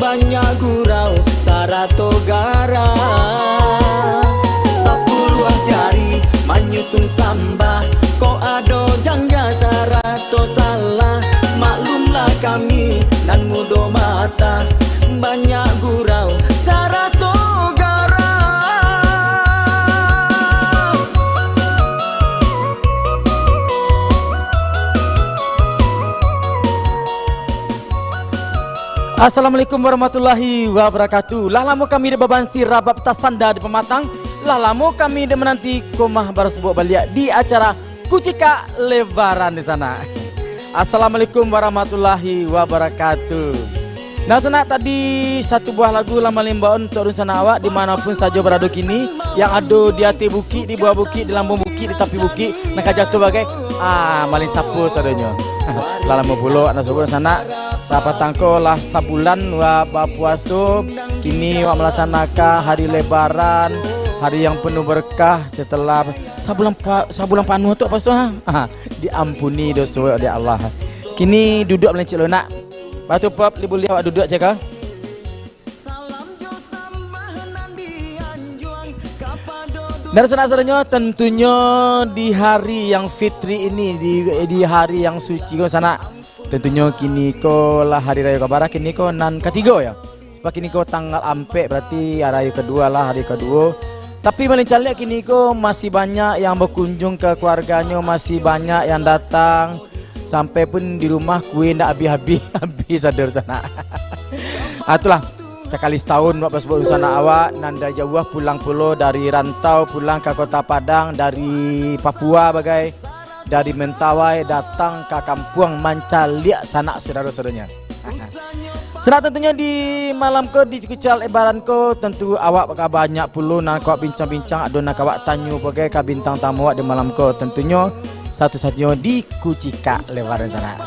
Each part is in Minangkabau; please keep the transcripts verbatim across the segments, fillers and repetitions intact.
Banyak gurau sarato garang, sapuluah jari manyusun sambah. Kok ado jangga sarato salah, maklumlah kami nan mudo mata. Banyak gurau sarato garang. Assalamualaikum warahmatullahi wabarakatuh. Lah lamo kami dek babansi rabab tasanda di pamatang. Lah lamo kami dek mananti komah barasubuk baliak di acara Kucikak Lebaran di sana. Assalamualaikum warahmatullahi wabarakatuh. Nah, sanak, tadi satu buah lagu lah malimbau untuk dunsanak awak di manapun sajo barado kini, yang ado di ateh bukik, di bawah bukik, di lambung bukik, di tapi bukik, nan ka jatuah bagai, ah, malin sapo sadonyo. Lah lamo pulo nak sabuik sanak, sapatang ko lah sabulan wak bapuaso, kini wak malaksanakan hari Lebaran, hari yang penuh berkah setelah sabulan pa-, sabulan panuah tu puaso, ha? Ha, diampuni doso dek Allah. Kini duduak malin ciek lo nak. Batu pop, li buliah awak duduak ciek ka? Dari sanak sadonyo, tentunyo di hari yang fitri ini, di, di hari yang suci ko sanak, tentunyo kini ko lah hari rayo ka bara, kini ko nan katigo yo. Sebab kini ko tanggal ampek, berarti hari rayo kaduo lah, hari kaduo. Tapi malin caliak kini ko masih banyak yang bakunjung ka keluarganyo, masih banyak yang datang. Sampai pun di rumah kue ndak abih-abih, abih sadonyo sanak. Ah, itulah, sakali satahun wak basabuik dunsanak awak, nan dari jauah pulang pulo, dari rantau pulang ka Kota Padang, dari Papua bagai, dari Mentawai datang ka kampuang mancaliak sanak sudaro sadonyo. Sanak, tentunyo di malam ko, di Kucikak Lebaran ko, tentu awak ka banyak pulo nan ka awak bincang-bincang, ado nan ka awak tanyo bagai ka bintang tamu awak di malam ko. Tentunyo satu-satunyo di Kucikak Lebaran sanak.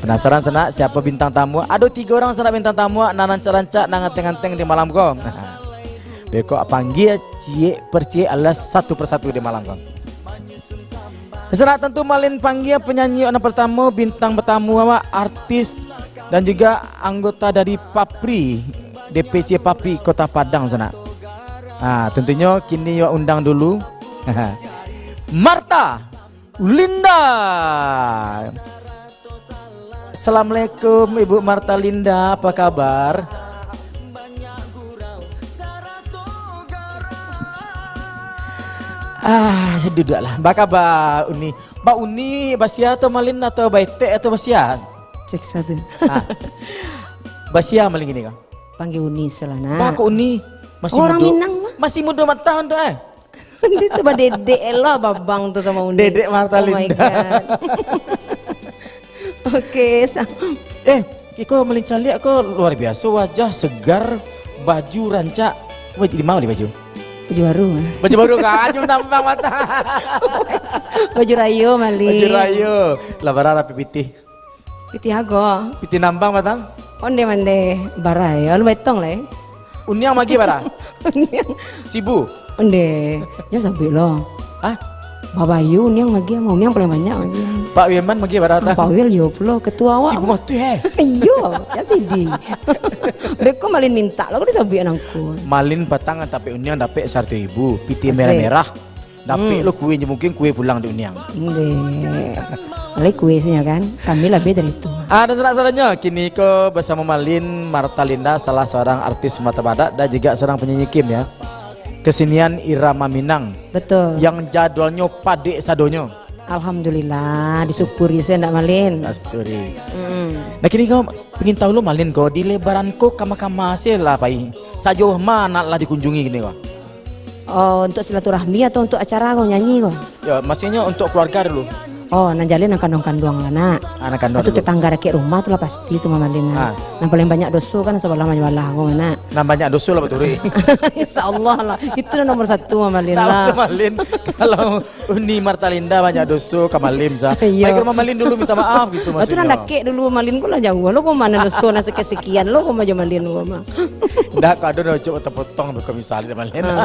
Penasaran sanak siapo bintang tamu? Ado tigo urang sanak bintang tamu nan rancak-rancak, nan ganteng-ganteng di malam ko. Beko panggia ciek per ciek alias satu per satu di malam ko. Sanak, tentu malin panggia penyanyi awak nan pertamo, bintang pertamo awak, artis dan juga anggota dari Papri, D P C Papri Kota Padang sanak. Ah, tentunyo kini awak undang dulu. Marta Linda. Assalamualaikum, Ibu Marta Linda, apa kabar? Ah, duduaklah. Apa kabar, Uni? Ba Uni, basia atau malin atau baetek atau basia? Cek satu. Ah. Basia malin kini ko? Panggia Uni salah, nak. Ba kok Uni? Masih mudo. Orang Minang mah. Masih mudo mata tu, eh? Dia tu badedek elok babang tu sama Uni. Dedek Marta Linda. Oh my God. Oke, sa- Eh, iko malin caliak ko, luar biasa, wajah segar, baju rancak. Wah, di mana bali baju? Baju baru, ah. Baju baru ka, cuma nambang mata. Baju rayo, malin. Baju rayo. Lah bara rapi pitih. Pitih ago. Pitih nambang batang? Onde mande barai, lalu betong lai. Uniang magi bara? Uniang. Sibu? Onde, nyo sabuik lo. Hah? Babayu uniang magi, ama uniang paling banyak magi. Pak Wilman magi bara batang? Pak Wil yo pulo, ketua awak. Sibu mati, eh? Iyo, jan sidi. Beko malin mintak lo, ko disabuik nangko. Malin patang tapek uniang dapek saratus ribu, pitih merah-merah. Dapek lo kue, mungkin kue pulang di uniang. Ndeh. Lai kue sajo kan. Kami labiah dari itu. Ah, dan sanak sadonyo, kini ko basamo Malin Marta Linda, salah seorang artis Sumatera Barat dan juga seorang penyanyi kim, ya. Kesenian irama Minang. Betul. Yang jadwalnyo padek sadonyo. Alhamdulillah, disyukuri sajo ndak, Malin. Disyukuri. Mm. Nah, kini ko pingin tahu lo, Malin, ko di Lebaran ko kama-kama sajo lah pai. Sajo ma nak lah dikunjungi kini ko? Oh, untuk silaturahmi atau untuk acara ko, nyanyi ko? Ya, maksudnyo untuk keluarga dulu. Oh, nan jaleh nan kanduang-kanduang lah, nak. Ah, nan kanduang dulu. Atau tetangga dakek rumah tu lah pasti tu, Mama Lin, nak. Ah. Nan paling banyak doso kan sabalah manyabalah ko, nak. Nan banyak doso lah baturuik. Insya Allah lah. Itu lah nomor satu, Mama Lin lah. Nah, maksud Malin, kalau Uni Marta Linda banyak doso ka Malin, sa. Iya. Pai ka rumah Malin dulu minta maaf gitu maksudnyo. Itu nan dakek dulu, Malin ko lah jauah lo, ko ma nan doso nan sekian-sekian lo, ko ma jo Malin ko ma. Ndak, kado dah cuk potong-potong tu, misal dek Malin. Ha.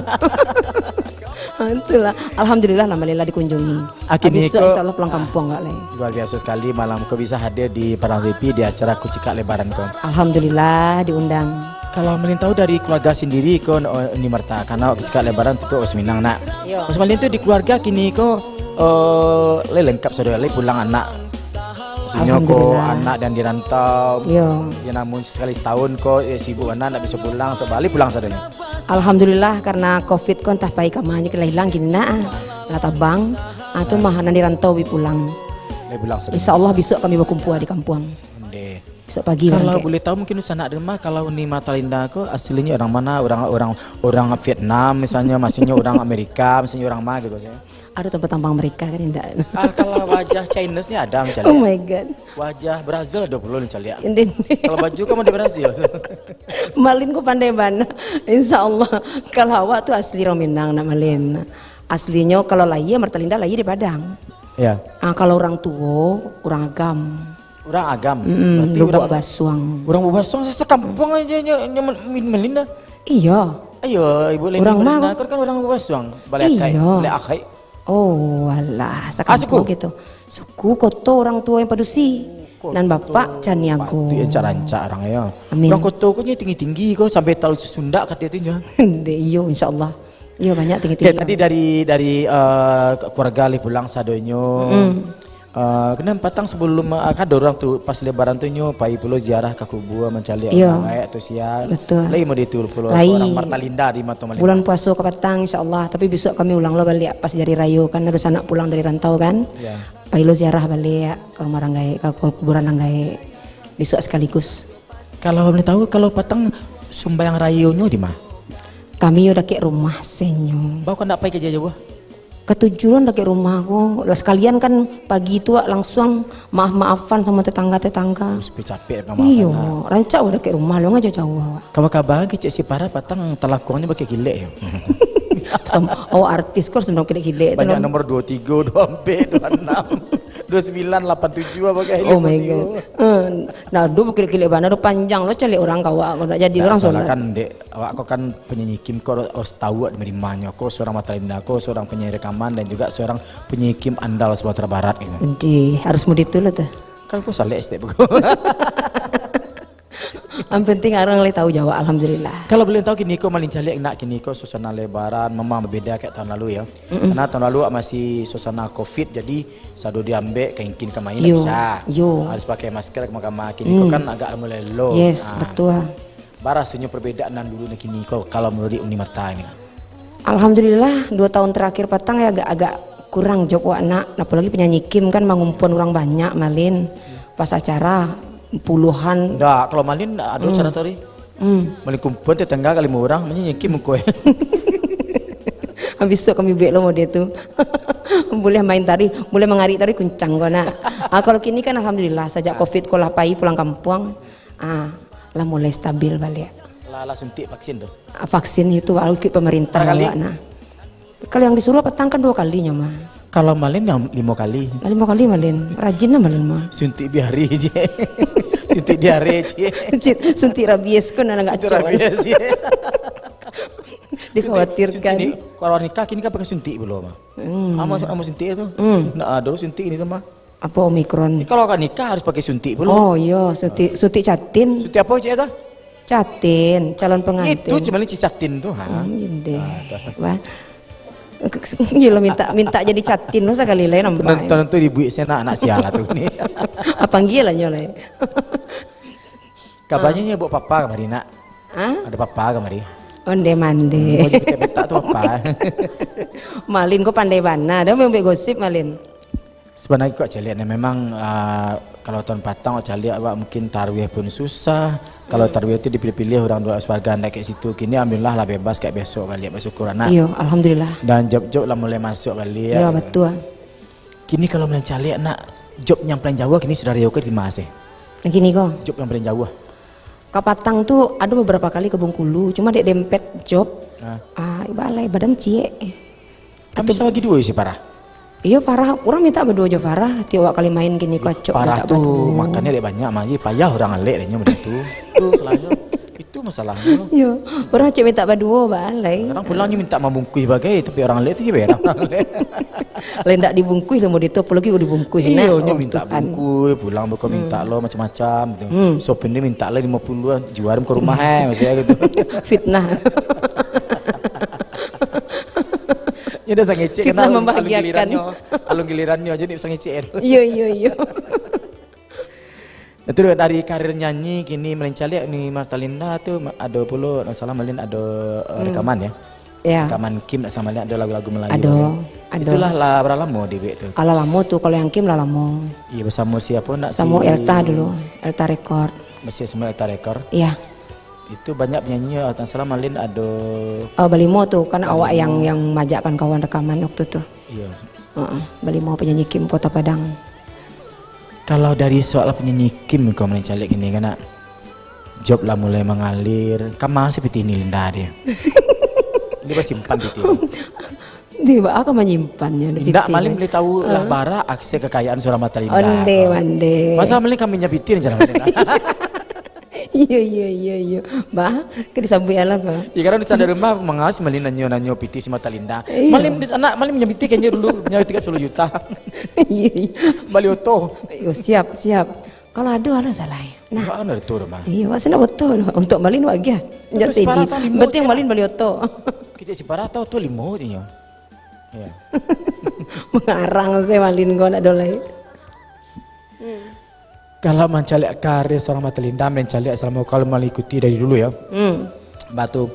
Ah, itulah. Alhamdulillah lah, Malin lah dikunjungi. Ah, kini Habis tu, ko, insya Allah pulang kampuang kak lai. Luar biasa sekali malam ko bisa hadir di Padang T V di acara Kucikak Lebaran ko. Alhamdulillah diundang. Kalau Malin tahu dari keluarga sendiri ko, oh, Uni Marta, karena Kucikak Lebaran tu, tu West Minang nak. Yo. Mas Malin tu di keluarga kini ko, eh, lai lengkap sudah, lai pulang anak. Maksudnyo ko Alhamdulillah. Anak dan di rantau. Yo. Ya namun sekali setahun ko, eh, sibuk anak, ndak bisa pulang, atau balik pulang sadonyo. Alhamdulillah, karena covid ko antah pai kama nyo lah ilang kini nak, ah. Lah tabang, ah, tu mah nan di rantau bi pulang. Lai pulang sadonyo. Insya Allah bisuak kami bakumpua di kampuang. Ndeh. Bisuak pagi Kalau barangkek. Boleh tahu mungkin usanak rumah, kalau Uni Marta Linda ko aslinyo orang mana? Orang, orang, orang Vietnam misalnyo, maksudnyo orang Amerika, misalnyo orang ma gitu sih. Ada tampang-tampang mereka kan indak? Ah, kalau wajah Chinese ni ada macam Oh ni. My God. Wajah Brazil ada puluh macam ni. Indin. Kalau baju kan ada Brazil. Malin ko pandai bana. Insya Allah. Kalau awak tu asli orang Minang nak Malin. Aslinyo kalau lahia Marta Linda lahia di Padang. Ya. Ah, kalau orang tuo, orang Agam. Orang Agam. Mm-mm, Berarti Lubuk orang Basuang. Orang Lubuk Basuang sekampuang aja nyo, nyo Malin dah. Iya. Ayo, Ibu Leni Orang Malin ma dah. Kan, kan orang Lubuk Basuang. Balai akai, Iya. Balai akai. Oh, alah, Ah, suku? Sakampung gitu. Suku, koto orang tuo yang padusi. Koto. Nan bapak Caniago. Patuik yang rancak-rancak orang ya. Amin. Orang koto ko nyo tinggi-tinggi ko sampai tahu Sunda kata itu nyo. Ndeh, iyo, insya Allah. Iyo, banyak Oke, tinggi-tinggi. Tadi dari, dari, eh, keluarga lai pulang sadonyo. Mm. Eh, kena patang sebelum, eh, kan ada orang tu pas lebaran tu nyo pai pulo ziarah ka kubur mancaliak Iyo. Orang gaek tu sia. Betul. Lai mode tu pulo Lai. Seorang Marta Linda di Mato Malinda. Bulan puaso ka patang, insya Allah. Tapi bisuak kami ulang lo baliak pas jari rayo kan, harus anak pulang dari rantau kan. Ya. Pai lo ziarah baliak ka rumah orang gaek, ka kuburan orang gaek. Bisuak sekaligus. Kalau boleh tahu, kalau patang sumbayang rayonyo di ma? Kami yo dakek rumah senyo. Bau kan ndak pai ka jauah-jauah? Katujuan dakek rumah ko. Lah sekalian kan pagi tu wak langsuang maaf-maafan samo tetangga-tetangga. Terus capek Iyo, maafan lah. Rancak wak dakek rumah lo, nggak jauah-jauah wak. Kabar-kabar kecek si Farah patang talakuangnyo bakek kilek yo. Sam- oh, artis ko harus minum kilek-kilek tu Banyak dong. Nomor dua tiga, dua empat, dua enam, dua sembilan, lapan tujuh apa kayak Oh my God. Eh, nah, do bakilek-kilek bana do panjang lo caliak orang ka awak ko ndak jadi orang Ndak salah solat. Kan, Dek. Awak ko kan penyanyi Kim ko harus tahu di mana ko seorang Marta Linda ko seorang penyanyi rekaman dan juga seorang penyanyi Kim andal Sumatera Barat gitu. Di harus mode tu lah tu. Kan ko salek step ko. Yang penting orang lai tahu jawab, alhamdulillah. Kalau boleh tahu kini ko malin caliak nak kini ko suasana lebaran memang berbeda kayak tahun lalu ya. Mm-mm. Karena tahun lalu awak masih suasana covid jadi sado diambek kaingkin ka main tak Yo, bisa. Yo. Harus pakai masker kama-kama kini ko Mm. Kan agak mulai low. Yes, Ah. Betul. Barasanyo perbedaan nan dulu nan kini ko kalau menurut Uni Marta ni. Alhamdulillah, dua tahun terakhir patang ya agak-agak kurang job wak nak. Apalagi penyanyi Kim kan mangumpuan orang banyak malin. Pas acara puluhan. Ndak, kalau malin ada Hmm. Acara tadi. Hmm. Malin kumpuan tetangga ka lima orang, menyanyi Kim muko. Habis tu kami buek lo mode tu. Boleh main tari, boleh mangarik tari kuncang ko nak. Ah, kalau kini kan alhamdulillah sajak covid ko lah pai pulang kampuang. Ah, lah mulai stabil baliak. Lah, lah suntik vaksin tu? Ah, vaksin itu baru ikut pemerintah Berapa kali? Awak nah. Kalau yang disuruh petang kan dua kali nyo mah. Kalau malin yang lima kali. Lima kali malin. Rajin lah malin mah. Suntik diare je. Suntik diare je. Cit, suntik rabies ko nah agak Suntik cok. Rabies je. Dikhawatirkan. Suntik, suntik ni, kalau nikah kini kan pakai suntik pulo mah. Hmm. Amo, amo suntik tu. Hmm. Nah, ada suntik ni tu mah. Apa Omicron? Eh, kalau ka nikah harus pakai suntik pulo. Oh, iyo, suntik, suntik catin. Suntik apa cik tu? Catin, calon pengantin. Itu cuma ni cik catin tu, ha. Hmm, iyo deh. Ah, tu. Wah. Iyo lo minta, minta jadi catin lo sakali lai nampak. Penonton tu dibuik saya nak, nak sial lah tu ni. Apa panggil lah nyo lai. Kabarnyo nyo buat papa kamari nak. Ha? Ada papa kamari. Onde mande. Hmm, kau jadi minta tu apa? Malin kau pandai bana, dah main buat gosip Malin. Sebenarnya kok caliak ni memang, ah, kalau tahun patang kok caliak awak mungkin tarawih pun susah. Kalau Hmm. Tarawih tu dipilih-pilih orang dua sewarga ndak kat situ. Kini alhamdulillah lah bebas kat besok balik bersyukur anak. Iyo, alhamdulillah. Dan job-job lah mulai masuk balik. Iyo, betul. Kini kalau mulai caliak nak job yang paling jauh kini sudah Rio ke di Mas eh? Yang kini ko? Job yang paling jauh. Kapatang tu ada beberapa kali ke Bengkulu, cuma dek dempet job. Ah. Ah, balai badan ciek. Kan bisa bagi dua isi parah. Iyo, Farah, urang minta baduo jo Farah, tiok awak kali main kini ko acok Parah minta tu baduo. Makannya dek banyak mah, jadi payah urang alek dek nyo macam tu. Tu salahnyo. Itu Masalah tu. Yo, urang cek mintak baduo, ba, lai. Kadang pulang nyo mintak mambungkuih bagai, tapi urang lek tu je berang. Lai ndak dibungkuih lah, model tu, apolai kok dibungkuih. Iyo, nah, nyo oh, mintak Tuhan. Bungkuih, pulang beko mintak lo macam-macam tu. Hmm. Sopir ni mintak lah limo puluah, jual ka rumah, eh, maksudnyo gitu. Fitnah. Nyo dah sangecek. Fitnah kan, alun, alun membahagiakan. Gilirannyo, alun gilirannyo aja ni sangecek. Iyo, iyo, iyo. Itu dari karir nyanyi kini malincaliak ni Martalinda tu ma-, ado pulo, ndak salah Malin ado, eh, Hmm. rekaman ya. Ya. Rekaman Kim ndak salah Malin ado lagu-lagu Melayu Ado, kan. Ado. Itulah lah bara lamo di wek tu. Alah lamo tu, kalau yang Kim lah lamo. Iya, bersama siapa nak Samo si Elta dulu, Elta Record. Masih sama Elta Record. Iya. Itu banyak penyanyi, ah, ndak salah Malin ado Oh, balimo tu kan awak yang, Balimo. Yang majakkan kawan rekaman waktu tu. Iya. Heeh, balimo penyanyi Kim Kota Padang. Kalau dari soal penyanyi Kim ko malincaliak kini kan, nak? Job lah mulai mangalir. Kama si pitih ni Linda dia. Ini basimpan pitih ni. Di ba-, aka manyimpannyo di Indak, pitih Malin ni. Boleh tahu lah Ah. bara akses kekayaan seorang Martalinda. Onde, ko. Onde. Masa Malin kami nyo pitih ni jalan Malin. Iyo, iyo, iyo, iyo. Bah, ka disabuik lah ko. Ya, kadang di sana rumah mangawasi Malin nanyo-nanyo pitih si Martalinda. Iyo. Malin di sana, Malin nyo pitih kayaknyo dulu, nyo tiga puluh juta. Iyo, iyo. Bali oto. Yo, siap, siap. Kalau ado, alah salah. Nah. Wak anu tu rumah. Iyo, wak sana oto doh. Untuk Malin wak agiah. Itu Nyo sidi. Separah tau limo Beting cek Malin lah. Bali oto. Kita separah tau tu limo je nyo. Iya. Mangarang se Malin ko nak dolai. Hmm. Kalau mancaliak karir seorang Martalinda, mancaliak selama kalau mengikuti dari dulu ya. Hmm. Batu.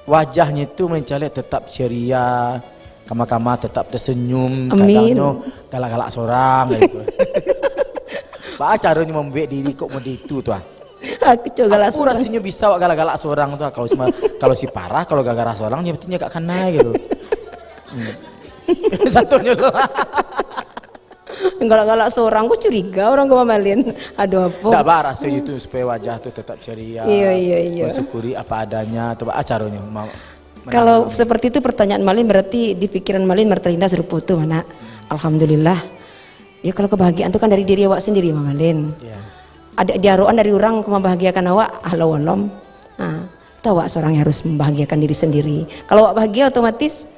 Wajahnyo tu mancaliak tetap ceria, kama-kama tetap tersenyum, Amin. Kadangnyo galak-galak sorang gitu. Baa caronyo mambuek diri kok mode itu tu ah? Aku cok galak Aku sorang. Rasanyo bisa awak galak-galak sorang tu ah. Kalau si ma-, kalau si parah, kalau gara-gara sorang, nyo berarti nyo agak kanai gitu. Hmm. Satunyo lo. Galak-galak sorang, ku curiga urang ka Malin. Ado apo? Ndak ba, raso itu supaya wajah tu tetap ceria. Iyo, iyo, iyo. Mensyukuri apa adanya. Tu ba, ah, caronyo ma-, Kalau menangani. Seperti itu pertanyaan Malin, berarti di pikiran Malin Martalinda sarupo tu, Mana? Hmm. Alhamdulillah. Ya, kalau kebahagiaan tu kan dari diri awak sendiri, Mama Malin. Iya. Ada diarokan dari urang ka mambahagiakan awak, ahlau alam. Ha, tu awak sorang yang harus mambahagiakan diri sendiri. Kalau awak bahagia, otomatis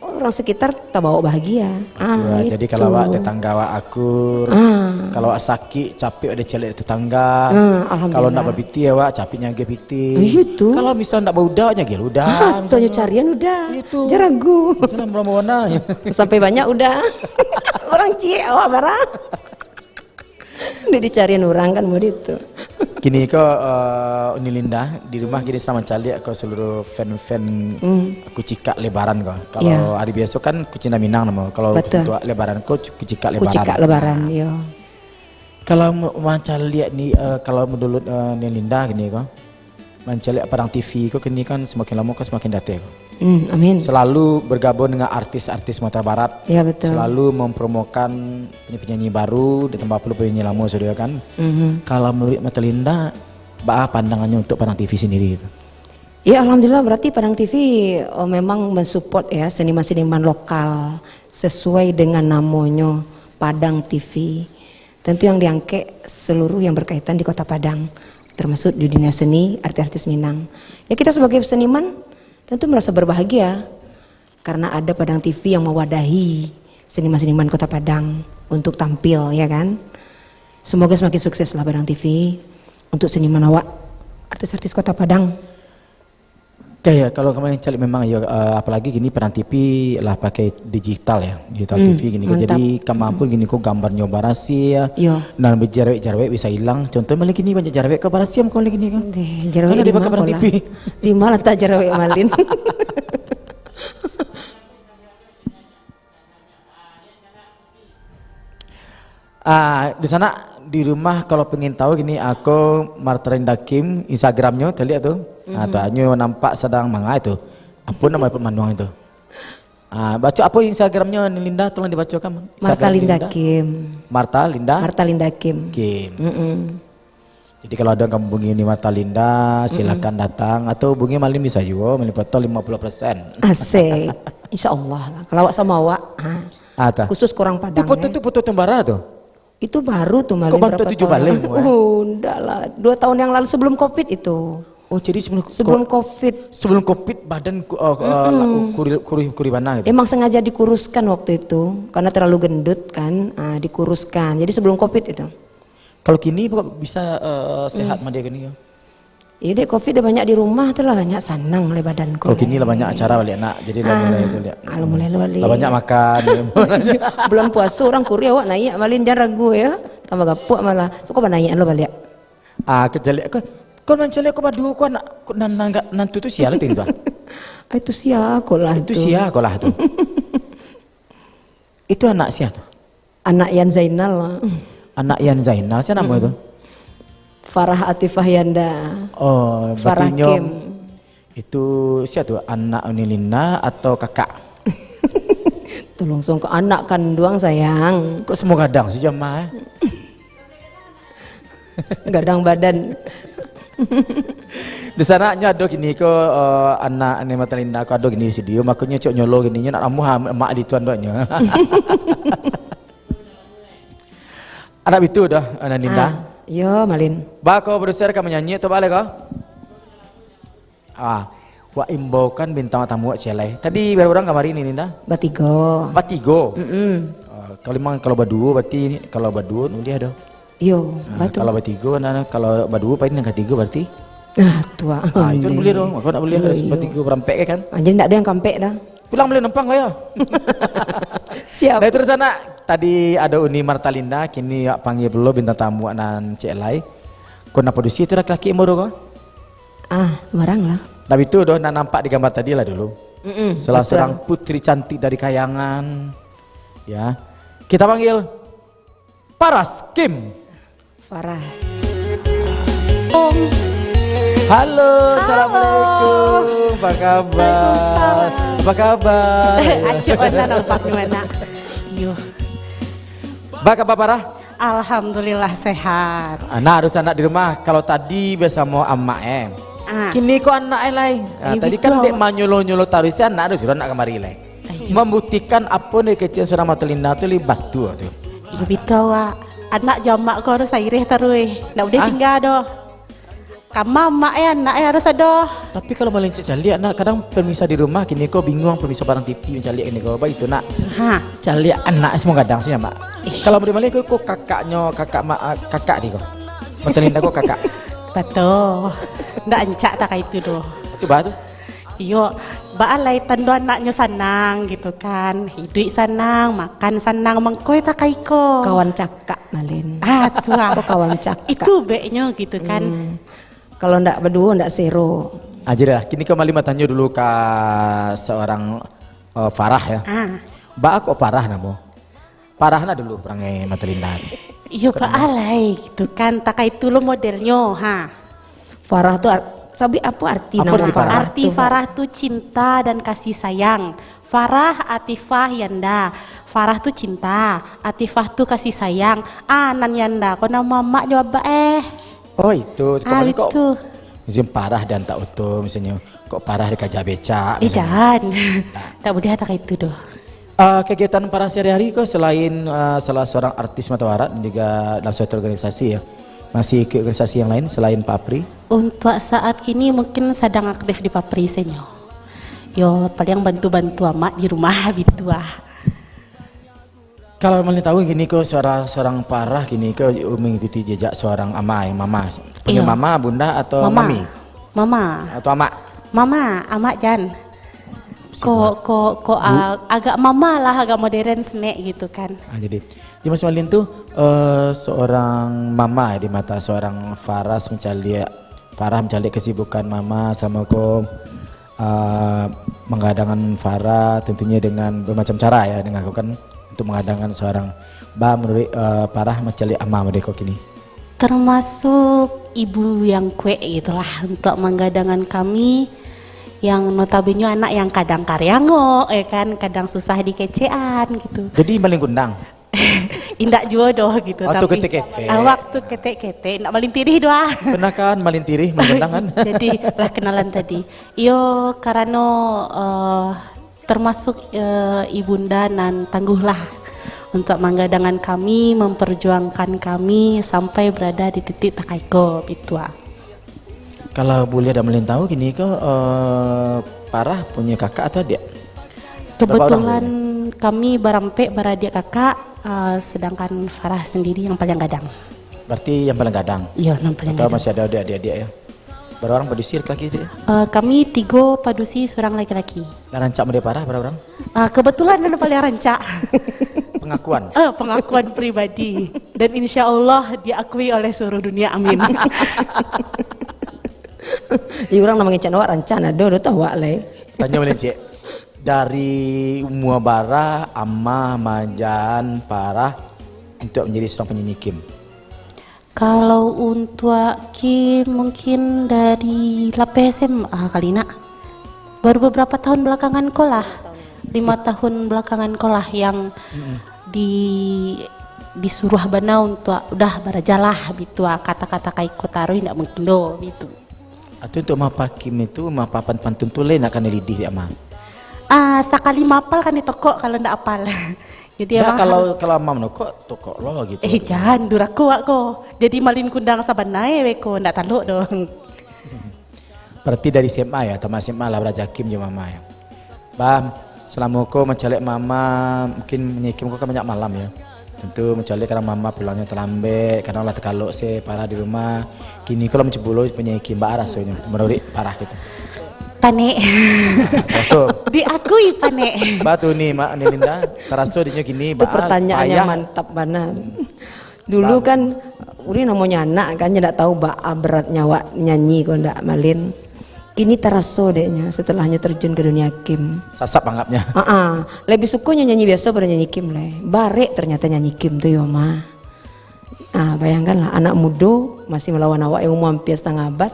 urang sekitar tabawa bahagia. Ah, itu. Jadi kalau awak tetangga awak akur, ah, kalau awak sakik, capek awak dicaliak tetangga. Ah, alhamdulillah. Kalau ndak bapitih awak, capek nyagiah pitih. Ah, iyo tu. Kalau misal ndak bauda, nyagiah uda. Ah, misalnyo. Tanyo carian uda. Iyo tu. Jan ragu. Jangan murah-murah. Sampai banyak uda. Urang ciek awak marah. Ndak dicarian urang kan, mode itu. Kini ko, eh, Uni Linda, di rumah kini sadang mancaliak ko seluruh fan-fan Hmm. Kucikak Lebaran ko. Kalau Iya. hari biaso kan Kucindan Minang namo, kalau Betul. untuk Lebaran ko cu-, Kucikak Lebaran. Kucikak Lebaran, Nah. Iyo. Kalau ma-, mancaliak ni, eh, kalau menurut, eh, Uni Linda kini ko, mancaliak Padang T V ko kini kan semakin lamo kan semakin datang. Hmm, amin. Selalu bergabung dengan artis-artis Sumatera Barat. Ya, betul. Selalu mempromokan penyanyi-penyanyi baru, ditambah pulo penyanyi lamo sudah kan. Mhm. Kalau menurut Martalinda, baa pandangannyo untuk Padang T V sendiri itu? Ya, alhamdulillah, berarti Padang T V, eh, memang mensupport ya seniman-seniman lokal sesuai dengan namonyo, Padang T V. Tentu yang diangkek seluruh yang berkaitan di Kota Padang, termasuk di dunia seni, artis-artis Minang. Ya, kita sebagai seniman tentu merasa berbahagia karena ada Padang T V yang mewadahi seniman-seniman Kota Padang untuk tampil, ya kan? Semoga semakin sukseslah Padang T V untuk seniman awak, artis-artis Kota Padang. Oke, ya, kalau kemarin cari memang ya, eh, apalagi gini Padang T V lah pakai digital ya, digital Hmm, T V gini. Mantap. Jadi, kama pun gini ko gambarnyo barasiah, Yo. Dan berjerawek-jerawek bisa hilang. Contoh malah gini banyak jerawek ko barasiah ko malah gini kan. Deh, jerawek Kalau di dibakar mana Padang pula? T V. Di mana tak jerawek Malin? Ah, di sana di rumah kalau pengen tahu gini, aku Martalinda Kim, Instagramnyo, taliak tu. Ah, tu Mhm. anyo nampak sadang mangai tu. Apa nama Pak Manuang itu? Ah, baca apa Instagramnyo Linda, tolong dibacakan. Instagram Martalinda Linda. Kim. Martalinda? Martalinda Kim. Kim. Mm-mm. Jadi kalau ada yang kamu hubungi ni Martalinda, silakan Mm-mm. datang atau hubungi Malin bisa juga, Malin Poto lima puluh persen. Asik. Insya Allah lah. Kalau awak sama awak, ha. Ah, tah. Khusus korang Padang, Itu foto eh. tu foto tembara tu? Itu baru tu, Malin, Kok bantu berapa tujuh tahun balai yang semua, eh? Oh, ndak lah. Dua tahun yang lalu sebelum covid itu. Oh, jadi sebelum ko-, Sebelum covid. Sebelum covid, badan ku-, eh, eh, la-, Mm-mm. kuri-, kuri-, kurih bana gitu? Emang sengaja dikuruskan waktu itu, karena terlalu gendut kan, ah, dikuruskan. Jadi sebelum covid itu. Kalau kini kok bisa, eh, sehat Hmm. mah dia gini ya? Iya dek, covid dah banyak di rumah tu lah, banyak sanang oleh badan ko. Oh, kini lah banyak acara baliak nak, jadi lah Ah, mulai tu liak. Alah, mulai lo baliak. Lah banyak makan. Bulan puasa orang kurih awak naiak, Malin, jan ragu ya. Tambah gapuak malah. Suko banaiak lo baliak. Ah, kecaliak ko, ko mancaliak ko baduo ko anak ko nan, nan, nan tu, tu sia lah tu, tu, ah? Ah, itu sia ko lah Itu tu. sia ko lah tu. Itu anak sia tu? Anak Yan Zainal. Anak Yan Zainal, sia namo Mm-mm. itu? Farah Atifah Yanda. Oh, Farah berarti nyo Kim. Itu sia tu? Anak Uni Linda atau kakak? Tolong songko anak kanduang, sayang. Kok semua gadang si Jama, eh? Gadang badan. Di sana nyo ado kini ko, eh, anak ni Mata Linda ko ado kini di studio, makonyo cok nyolo kini nyo nak ramuah mak di tuan dok nyo. Anak bitu dah, anak Linda. Ah, yo, Malin. Ba ko produser ka manyanyi atau ba lai ko? Ah, wak imbaukan bintang tamu wak ciek lai. Tadi bara urang kamari ni, Linda? Batigo. Batigo? Mm-mm. Ah, kalau memang kalau baduo, berarti kalau baduo, ulih ado. Yo, Ah, batua. Kalau batigo, nah, nah, kalau baduo, paling nan katigo berarti? Ah, tu ah. Ah, itu boleh doh. Aku nak boleh Yo, ada yo. batigo barampek kan? Ah, jadi ndak ado yang kampek dah. Pulang boleh numpang lah ya. Siap. Nah, itu di sana. Tadi ado Uni Martalinda, kini wak panggil pulo bintang tamu nan ciek lai. Ko nan padusi tu laki-laki yang baru ko? Ah, sembarang lah. Nah, itu doh nan nampak di gambar tadi lah dulu. Mm-mm, Salah betul. seorang putri cantik dari Kayangan. Ya. Kita panggil Paras Kim. Farah. Halo, Halo. Assalamualaikum. Apa kabar? Waalaikumsalam. Apa kabar? Acuk, mana nampak di mana? Yo. Apa kabar, Farah? Alhamdulillah, sehat. Ah, nah, harus anak di rumah. Kalau tadi bersama amak, eh. Ah. Kini ko anak, eh, lai. Ah, Ini tadi kan betul. dek manyulo-nyulo taruih, si anak tu sudah nak kamari, lai. Ayo. Mambuktikan apo nan dikecekan surang Mata Linda tu, lai batua tu. Iyo, batua, Wak. Anak jo amak ko harus sairih taruih. Ndak buliah Ah? tingga doh. Kama amak, eh, anak, eh, harus ado. Tapi kalau malincik caliak, nak, kadang pemirsa di rumah kini ko bingung, pemirsa barang T V mancaliak kini ko, baitu, nak. Ha. Caliak anak semua gadang sih, Mak. Eh. Kalau model malincik ko, ko kakaknyo, kakak ma-, ah, kakak ti ko. Mata Linda ko kakak. Batua. Ndak ancak tak kayak itu doh. Itu bah tu. Iyo, baa lai tando anaknyo sanang gitu kan. Hiduik sanang, makan sanang, mangkoi takai ko. Kawan cakak, Malin. Ah, tu ah. Ko kawan cakak. Itu beknyo gitu kan. Hmm. Kalau ndak baduo, ndak sero. Ah, jadi lah. Kini kembali batanyo dulu ka seorang, eh, Farah ya. Ah. Baa kok Farah namo? Parah nah dulu parangai Mata Linda. Iyo, Kenapa? Baa lai gitu kan, takai tu lo modelnyo, ha. Farah tu ar-, sabi apo arti Apo nama arti Farah? Farah Arti tu? Farah tu cinta dan kasih sayang. Farah, Atifah, Yanda. Farah tu cinta, Atifah tu kasih sayang. Ah, nan Yanda ko namo amak jo abak, eh. Oh, itu. Ah, Sekarang ni kok itu. Misalnya parah dan tak utuh, misalnya kok parah dikaja becak, Eh, misalnya. Jan. Nah. Tak buliah takai itu doh. Ah, kegiatan Farah sehari-hari ko selain, ah, salah seorang artis mata barat dan juga dalam suatu organisasi ya, masih ikut organisasi yang lain selain Papri? Untuk saat kini mungkin sedang aktif di Papri sajo. Yo, paling bantu-bantu amak di rumah, bitu ah. Kalau boleh tahu, kini ko suara seorang Farah kini ko mengikuti jejak seorang amai, mama. Panggil Iya. mama, bunda, atau Mama. mami? Mama. Atau amak? Mama, amak jan. Ko, Siapa? ko, ko, Bu- a-, agak mama lah, agak modern snack gitu kan. Ah, jadi, ya, Mas Malin tu, eh, seorang mama di mata seorang Faras mencaliak, Farah mencaliak kesibukan mama sama ko, eh, menggadangkan Farah tentunya dengan bermacam cara ya, dengan ko kan untuk menggadangkan seorang ba menurut, eh, Farah mencaliak ama merdeka kini. Termasuk ibu yang kuek gitulah untuk menggadangkan kami yang notabene anak yang kadang kariangok, ya kan, kadang susah dikecekan gitu. Jadi Malin Kundang? Indak juo doh gitu, Oh, tu tapi ketek-ketek. awak tu ketek-ketek, indak Malin Tirih doh ah. Pernah kan Malin Tirih Malin Kundang kan? Jadi lah kenalan tadi. Iyo, karano, eh, termasuk, eh, ibunda nan tangguhlah untuk manggadangkan kami, memperjuangkan kami sampai berada di titik takai ko, bitu ah. Kalau buliah Damalin tahu, kini ko, eh, Farah punyo kakak atau adiak? Kebetulan kami barampek baradiak kakak, eh, sedangkan Farah sendiri yang paling gadang. Berarti yang paling gadang? Iyo, yang paling gadang. Atau masih ada adiak-adiak, yo? Bara urang padusi laki-laki, Dek? Eh, kami tigo padusi, surang laki-laki. Nan rancak mode Farah, bara urang? Ah, kebetulan nan paling rancak. Pengakuan? Eh, pengakuan pribadi. Dan insya Allah diakui oleh seluruh dunia. Amin. Iyo, urang nan mangecek awak rancak, ado, ado tahu awak lai. Tanyo malincik. Dari umua bara Amah maajaan Farah untuak manjadi surang panyanyi Kim? Kalau untuak Kim, mungkin dari lapeh S M A kali, nak. Baru beberapa tahun belakangan ko lah. Lima tahun belakangan ko lah yang di, disuruah bana untuak, "Udah, barajalah," bitu ah, kata-kata kaiko taruih, ndak mungkin doh, bitu. Atau untuak maapa Kim itu, maapa pan-, pantun tu lai nak kanai lidih dek Amah? Ah, sakali maapal kanai tokok kalau ndak apal. Jadi, ndak, Amah kalau, harus, kalau Amah manokok, tokok lo gitu. Eh, jan, durako awak ko. Jadi Malin Kundang sabana e beko, ndak talok doh. Berarti dari S M A yo, tamat S M A lah baraja Kim jo Amah yo. Bah, salamo ko mancaliak Amah, mungkin manyanyi Kim ko kan banyak malam yo. Tantu mancaliak kadang Amah pulangnyo talambek, kadang lah takalok se Farah di rumah. Kini ko lah mancubo lo manyanyi Kim, baa rasonyo manuruik Farah gitu? Panek. Nah, taraso. Diakui panek. Bah tu ni, Mak, ni Linda, taraso dinyo kini, bah, payah. Itu pertanyaan yang mantap bana. Dulu kan, urang namonyo anak kan, nyo ndak tahu baa beratnyo awak nyanyi ko ndak, Malin. Kini taraso deknyo, setelahnyo terjun ke dunia Kim. Sasap anggapnyo. Aa, lebih sukonyo nyanyi biaso pado nyanyi Kim lai. Barek ternyata nyanyi Kim tu yo, Ma. Ah, bayangkanlah, anak mudo masih malawan awak yang umua hampir setengah abad,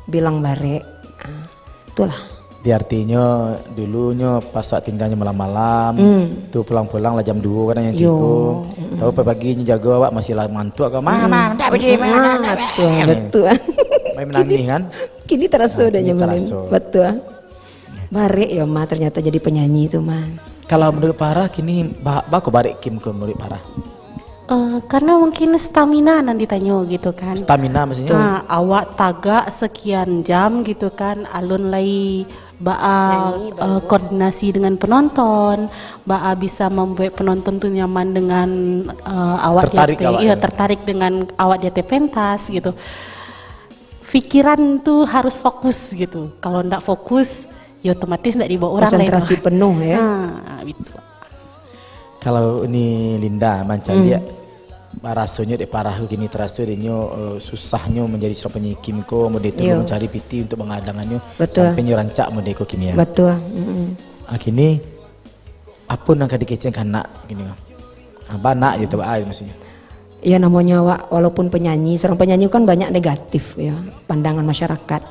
bilang barek. Ah, itulah. Di artinyo, dulunyo pas tingganyo malam-malam, hmm, tu pulang-pulang lah jam duo kadang, jam tigo. Mm-mm. Tahu pagi-pagi nyo jago awak masih lah mantuak ko, "Ma, ma, ndak badi, ma, ma, ma, ma." Betul, betul. Main menangis kan? Kini taraso. Ah, dek kini nyo, Malin. Taraso. Betul. Barek yo, Ma, ternyata jadi penyanyi tu, Ma. Kalau menurut Farah kini, ba-, baa ko barek Kim ko menurut Farah? Eh, karena mungkin stamina nan ditanyo gitu kan. Stamina maksudnyo? Ha, awak tagak sekian jam gitu kan, alun lai baa, nyanyi, eh, baru koordinasi dengan penonton, baa bisa membuat penonton tu nyaman dengan, eh, awak di ateh, awak, iya, tertarik dengan awak di ateh pentas gitu. Pikiran tu harus fokus gitu. Kalau ndak fokus, ya otomatis ndak dibawa urang lain. Konsentrasi penuh, ya. Ha, gitu. Kalau ni Linda mancaliak, hmm, rasonyo dek Farah kini taraso dek nyo, eh, susahnyo manjadi surang panyanyi Kim ko, mode tu, iyo, mancari piti untuk mangadangannyo, betul, sampai nyo rancak mode ko kini, ya. Betul. Mm-mm. Ah, kini, apo nan ka dikecekan anak kini ko? Ah, bana je tu, ah, maksudnyo. Ya, namonyo awak walaupun penyanyi, seorang penyanyi kan banyak negatif, ya, pandangan masyarakat.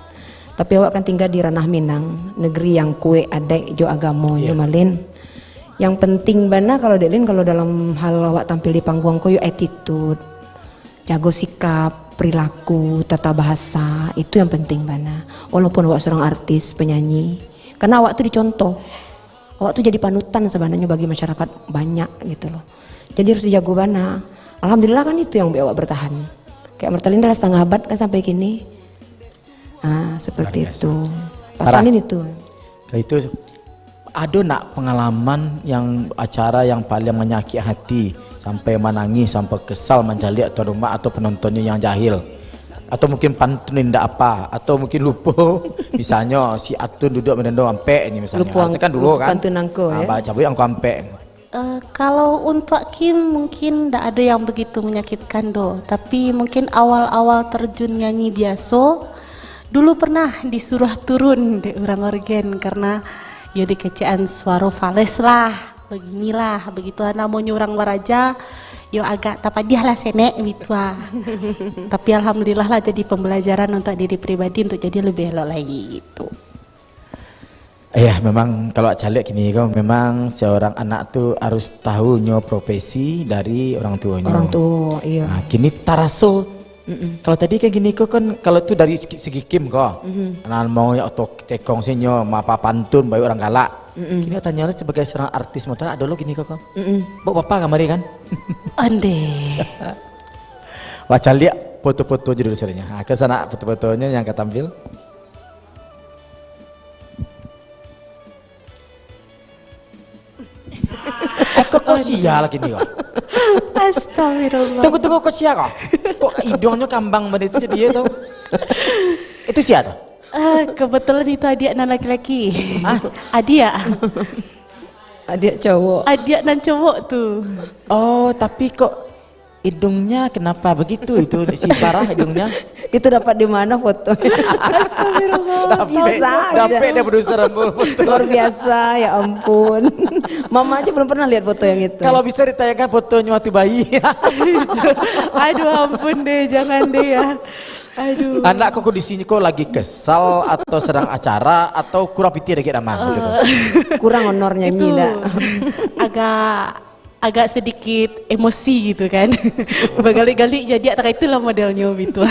Tapi awak kan tinggal di ranah Minang, negeri yang kuek adaik jo agamonyo, iya, Malin. Yang penting bana kalau dek Lin, kalau dalam hal awak tampil di panggung ko, yo, attitude, jago sikap, perilaku, tata bahasa, itu yang penting bana. Walaupun awak seorang artis, penyanyi, karena awak tu dicontoh. Awak tu jadi panutan sebenarnya bagi masyarakat banyak gitu loh. Jadi harus dijago bana. Alhamdulillah kan itu yang buat awak bertahan. Kayak Marta Linda lah setengah abad kan sampai kini. Ah, seperti itu. Luar biasa. Pasanin itu. Kalau itu, ado nak pengalaman yang acara yang paling menyakit hati, sampai manangih, sampai kesal mancaliak tuan rumah atau penontonnya yang jahil? Atau mungkin pantun indak apa, atau mungkin lupo. Misalnyo, si Atun duduk mandando ampek ni, misalnyo. Lupo. Harusnyo kan duo, lupo kan? Pantun angko, ah, ya? Bacabuik angko ampek. Eh, kalau untuak Kim, mungkin ndak ado yang begitu menyakitkan doh. Tapi mungkin awal-awal terjun nyanyi biaso, dulu pernah disuruh turun dek urang orgen karena yo dikecekan suaro fales lah. Beginilah, begitulah namonyo urang baraja, yo agak tapadiah lah senek, gitu ah. Tapi alhamdulillah lah jadi pembelajaran untuk diri pribadi untuk jadi lebih elok lagi, gitu. Ya, memang kalau caliak kini ko, memang seorang anak tu harus tahu nyo profesi dari orang tuonyo. Orang tuo, iya. Nah, kini taraso. Mm-mm. Kalau tadi kan kini ko kan, kalau tu dari segi, segi Kim ko. Mhm. Nah, mau ya oto tekong sinyo, mapa pantun, baik orang galak. Mm-mm. Kini tanyo lah sebagai seorang artis motor, ado lo kini ko, ko. Mm-mm. Bok bapa kamari kan? Ande. Wah, caliak. Foto-foto je dulu sarinyo. Ha, ka sanak foto-fotonyo nan ka tampil. Eh, kok, kok sia lagi ni, kok? Astagfirullah. Tunggu, tunggu, kok sia kok? Kok iduangnyo kambang bana itu jadi iyo tu? Itu sia tu? Ah, kebetulan itu adiak nan laki-laki. Hah? Adiak. Adiak cowok. Adiak nan cowok tu. Oh, tapi kok iduangnyo kenapa begitu itu, si Farah iduangnyo? Itu dapat di mana foto? Astagfirullah. Dapek, bisa aja. Dapek deh produser, ambo, foto. Luar biasa, ya ampun. Mama aja belum pernah lihat foto yang itu. Kalau bisa ditayangkan fotonyo waktu bayi. Aduh, ampun deh, jangan deh ya. Aduh. Anak kok di sini kok lagi kesal atau sedang acara atau kurang pitih dikit, Amang, gitu. Eh. Kurang honor nyanyi. Itu dah. Agak, agak sedikit emosi gitu kan. Bagalik-galik jadi tak itulah modelnya gitu.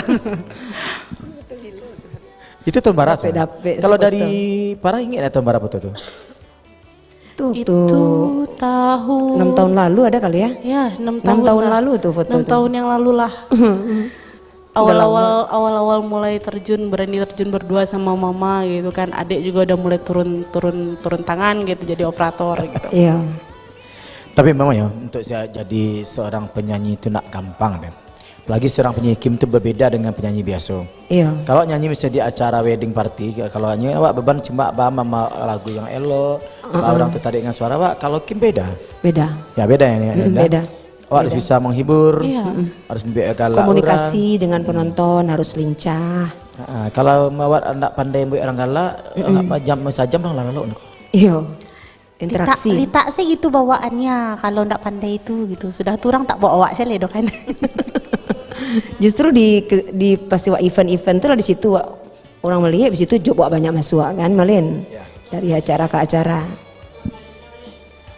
Itu tahun bara tu. Dapek-dapek. Kalau dari Farah ingat tak tahun bara foto tu? Tu, itu tu tahun enam tahun lalu ada kali ya? Ya, enam tahun lah. Enam tahun lalu tu foto tu. Enam tahun yang lalu lah. Udah lama. Awal-awal, awal-awal mulai terjun, berani terjun berdua sama mama gitu kan. Adik juga udah mulai turun, turun, turun tangan gitu, jadi operator gitu. Iya. Tapi memang ya, untuk sia-, jadi seorang penyanyi itu ndak gampang deh. Apalagi seorang penyanyi Kim tu berbeda dengan penyanyi biaso. Iya. Kalau nyanyi misalnya di acara wedding party, kalau nyanyi awak beban cuma ba mama lagu yang elok, ba urang tertarik dengan suara awak. Kalau Kim beda. Beda. Ya, beda ya, ya, Mm-mm, beda. Beda. Awak harus bisa menghibur, iya, harus membuat galak komunikasi orang. Dengan penonton harus lincah. Ha, kalau awak ndak pandai buat orang galak, mm-mm, awak jam, sajam orang lalok. Iyo. Interaksi. Litak, litak se gitu bawaannya, kalau ndak pandai itu gitu. Sudah tu urang tak bawa awak se lai doh kan. Justru di, ke, di festival event-event tu lah di situ wak, urang maliek, di situ job wak banyak masuak kan, Malin? Ya. Dari acara ke acara.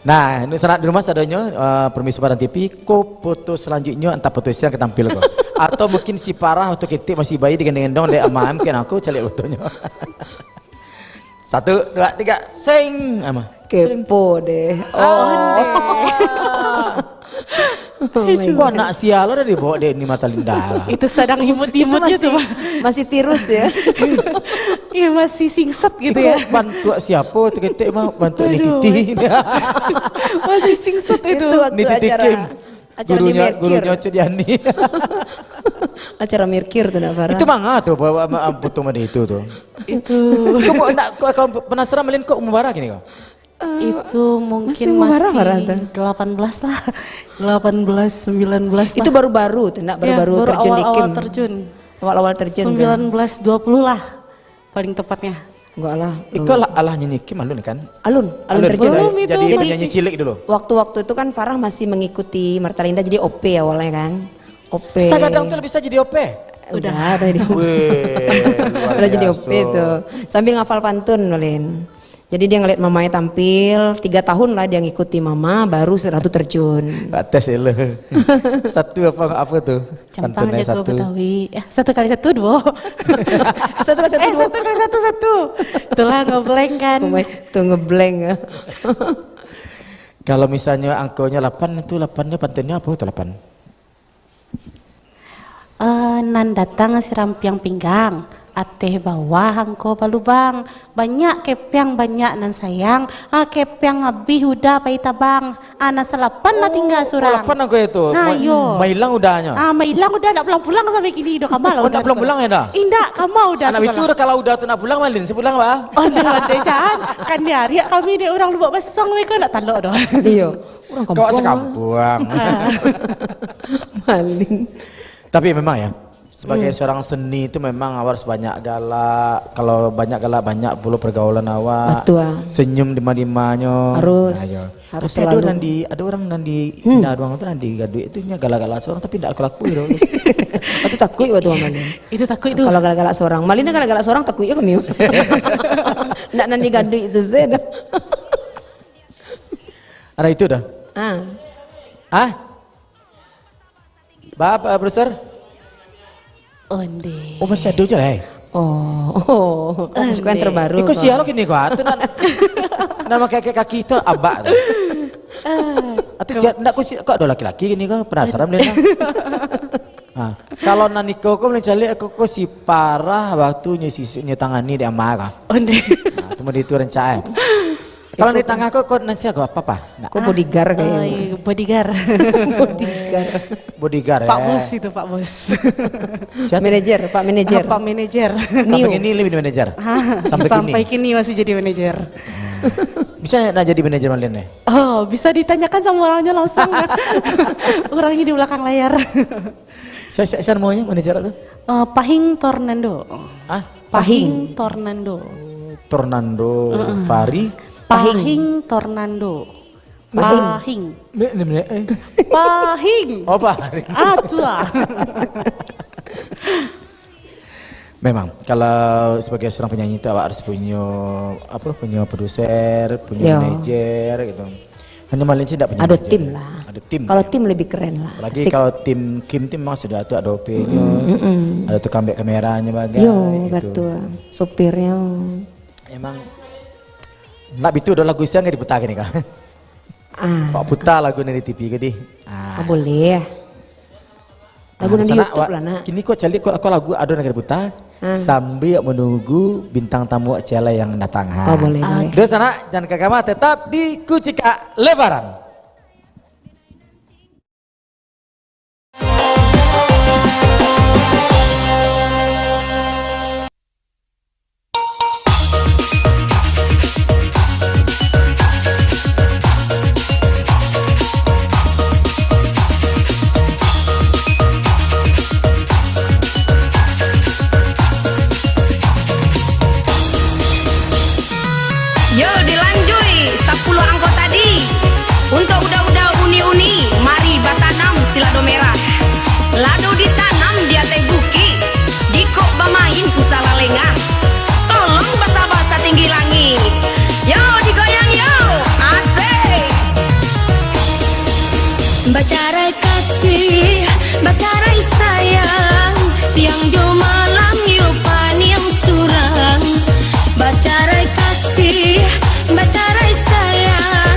Nah, ini sanak di rumah sadonyo, eh, permisi Padang T V, ko foto selanjutnyo antah foto siang ka tampil ko. Atau mungkin si Farah atau ketek masih bayi digendong-gendong dek Amah, mungkin aku caliak fotonyo. Satu, dua, tiga, sing. Ama. Sing. Kepo deh. Oh. Ah. Oh my God. Kok anak sia lo dah dibawa dek Ni Mata Linda? Itu sadang imut-imutnya itu masih, tuh, Bang. Masih tirus ya. Iya, masih singset gitu ya. Iko bantuak siapo tu ketek mah? Bantuak Ni Titi. Aduh, astaga. Masih singset itu. Itu waktu Ni Titi acara. Kim. Acara di Merkir. Gurunyo, gurunyo Cik Diani. Acara Merkir tu nak, Farah. Itu manga tu, ba-, ba-, ba-, foto mode itu tu. Itu. Kau mau nak, kau, kalau penasaran, Malin, kau umur bara kini kau? Eh, itu mungkin masih umur bara, Farah, tu? Delapan belas lah. Delapan belas, sembilan belas lah. Itu baru-baru tu, nak, ya, baru-baru baru terjun di awal-awal Kim. Terjun. Awal-awal terjun tu. Sembilan belas dua puluh lah. Paling tepatnya. Enggak lah. Iko lah, alah nyanyi Kim alun kan? Alun, alun. Alun terjun. Belum itu. Jadi masih penyanyi cilik dulu. Waktu-waktu itu kan Farah masih mengikuti Marta Linda jadi O P awalnya kan. O P. Sagadang tu lah bisa jadi O P? Udah. Udah, udah jadi O P. Weh, luar biasa. Udah jadi O P tu. Sambil ngafal pantun, Lin. Jadi dia ngeliat mamanya tampil, tiga tahun lah dia ngikuti mama, baru sudah tu terjun. Atas ya lah. Satu apa, apa tu? Campang pantunai jago satu. Betawi. Eh, satu kali satu, dua. Satu kali satu, eh, dua. Satu kali satu, satu. Itulah ngeblank kan. Oh my, tu ngeblank. Kalau misalnya angkanya lapan itu, lapannya pantunnya apa tu lapan? Eh, nan datang si rampiang pinggang, ateh bawah angko balubang. Banyak kepiang, banyak nan sayang. Ah, kepiang abih udah pai tabang. Ah, nan salapan lah tingga surang. Oh, lapan angko itu. Nah, iyo. Mailang udahnyo. Ah, mailang udah, ndak pulang-pulang sampai kini doh, kama lah udah. Oh, ndak pulang-pulang ya dah? Indak, kama udah. Anak tu itu kalau udah tu nak pulang, Malin, sepulang, bah. Aduh, aduh, jan. Kan diariak kami dek urang Lubuak Basuang, mereka ndak talok doh. Iyo. Urang kampuang. Kau sekampuang. Ah. Malin. Tapi memang ya, sebagai seorang seni itu memang harus banyak galak. Kalau banyak galak, banyak pulo pergaulan awak. Batua. Senyum dima-dimanyo. Harus. Nah, yo. Harus selalu. Tapi ado nan di, ado urang nan di, hmm, indak ado urang tu nan di gaduik tu nyo galak-galak surang tapi ndak laku-laku doh. Itu takuik waktu Malin. Itu takuik tu. Kalau galak-galak surang. Malin galak-galak surang takuik yo kami. Ndak nan di gaduik tu se doh. Ada itu dah. Ah. Ah? Ba, ba, produser? Onde. Oh, masih ado je lah, eh. Oh, oh. Onde. Pasukan terbaru. Iko sia lo kini ko, ah. Tu nak, nak makai kaki, kaki tu abak tu. Ah, atu sia, ndak ko sia, kok ado laki-laki kini ko? Penasaran deh, nah. Ha, kalau nan iko ko, mancaliak ko, ko si parah waktu nyo sisik nyo tangani dek ama ko. Onde. Ha, tu mah di itu rancak, eh. Kalau di tangah ko, ko nan sia ko, apa? Ko bodyguard kayaknya. Oh, iya, bodyguard. Bodyguard. Bodyguard, Pak eh. Bos itu, Pak Bos. Siapa? Manajer, Pak Manajer. Ah, Pak Manajer. Sampai kini lebih manajer. Sampai kini. Sampai kini masih jadi manajer. Bisa nak jadi manajer Malin, eh? Oh, bisa ditanyakan sama orangnya langsung. Orangnya di belakang layar. Saya, saya, saya namanya manajer tu. Eh, Pahing Tornando. Ah? Pahing. Pahing Tornando. Tornando. Heeh. Fahri? Pahing. Pahing Tornando. Pahing. Pahing. Ne-, ne-, ne-, eh. Pahing. Oh, Pahing. Ah, tu lah. Memang, kalau sebagai seorang penyanyi tu, awak harus punyo, apa, punyo produser, punyo manajer, gitu. Hanya Malin sih ndak punyo manajer. Ado tim lah. Ado tim. Kalau tim lebih keren lah. Apalagi kalau tim Kim tu memang sudah tu ado O P-nyo, ado tukang ambiak kameranyo bagai, gitu. Yo, betul. Supirnyo. Emang, nak bitu ado lagu siang ka diputa kini, Kak? Ah. Pak puta lagu ni di T V ko, di. Ah. Ah, boleh. Lagu nan di YouTube lah, nak. Kini ko caliak ko, ko lagu ado nan ka diputa, sambia manunggu bintang tamu ciek lai yang datang. Ha. Oh, boleh, boleh. Terus, sanak, jan ka kamah, tetap di Kucikak Lebaran. Yo, dilanjui sapuluah angko tadi. Untuak uda-uda uni-uni, mari batanam si lado merah. Lado ditanam di ateh bukik, jikok bamain usahlah lengah. Tolong basaba satinggi langik. Yo, digoyang yo, asik. Bacarai kasih, bacarai sayang, siang jo malam yo paniang surang. Bacarai kasih, bacarai sayang.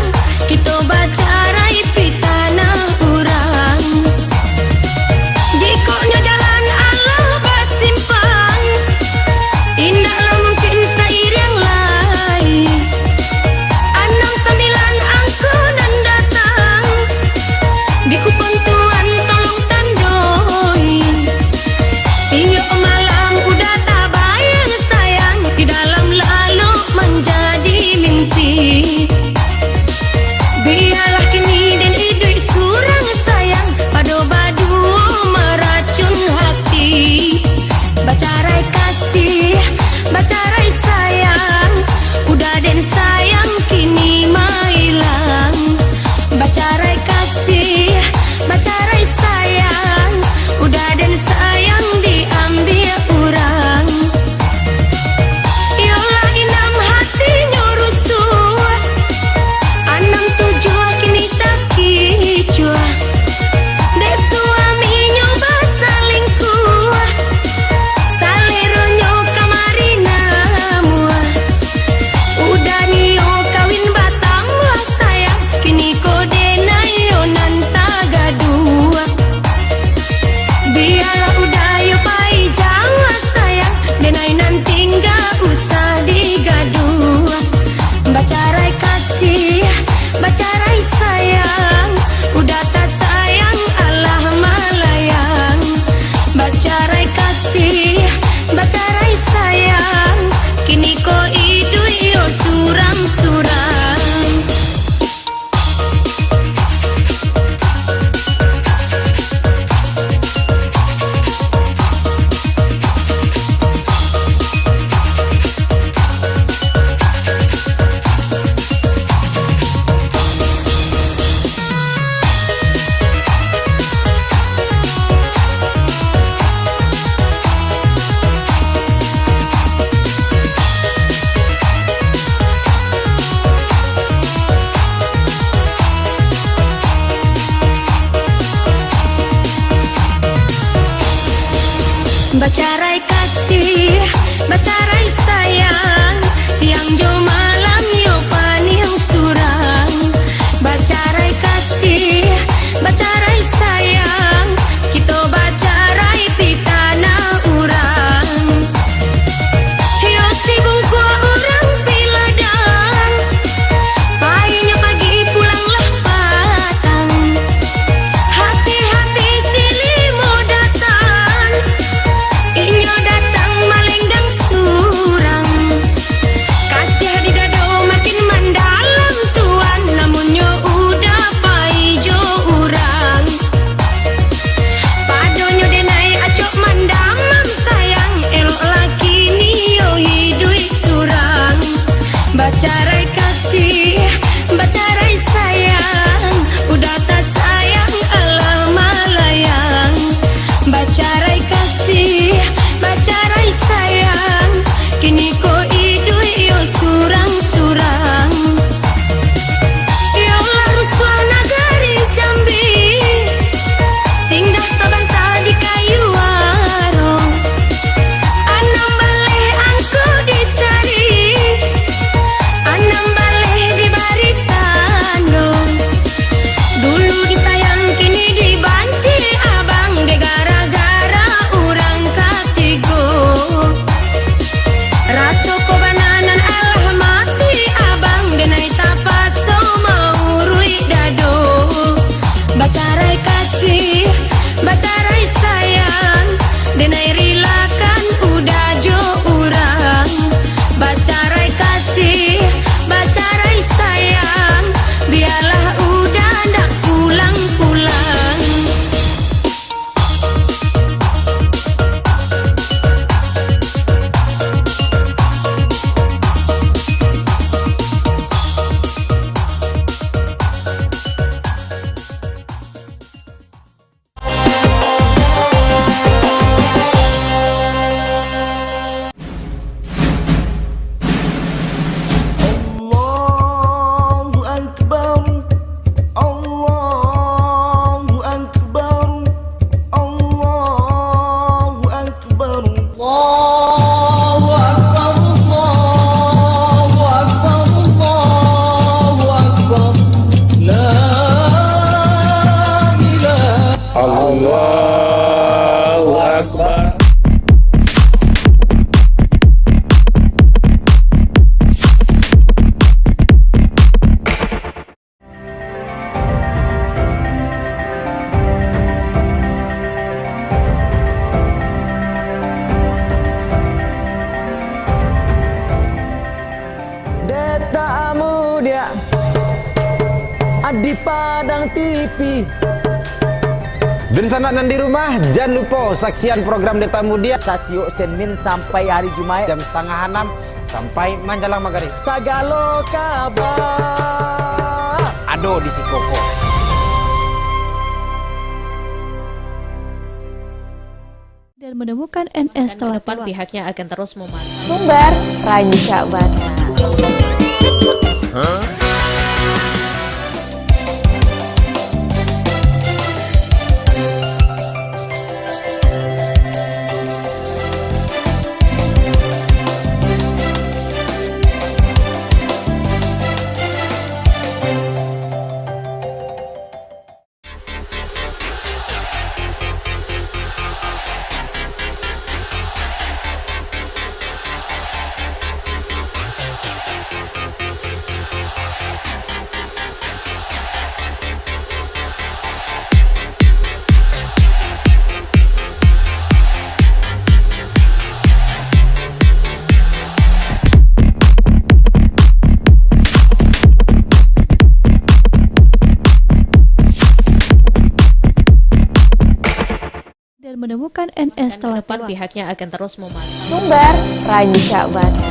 Bacarai kasih, bacarai sayang, udah tak sayang alah malayang. Bacarai kasih, bacarai sayang, kini ko iduik yo surang-surang. Yo lah rusuah nagari Jambi, singgah sabanta di Kayu Aro. Anam baleh angku dicari, anam baleh dibari tando. Dulu disayang, kini dibanci abang, dek gara-gara urang katigo. Raso ko bana nan alah mati abang, denai tapaso mauruik dado. Bacarai kasih, bacarai sayang, denai rilakan udah jo urang. Bacarai kasih, bacarai sayang, bialah udah ndak pulang-pulang. Allahu Akbar, Allahu Akbar, Allahu Akbar. Allahu Akbar, Allahu Akbar, Allahu Akbar. La ilaha Allahu Akbar. Dek tamu dia, di Padang T V. Dunsanak nan di rumah, jan lupo saksian program Dek Tamu Dia satiok Senin sampai hari Jumaik jam satangah anam sampai manjalang magarib. Sagalo kaba ado di siko ko. Dan menemukan N S telah pulang. Pihaknya akan terus memantau. Sumber rancak bana. Dan menemukan N S telah pulang. Pihaknya akan terus memantau. Sumber rancak bana.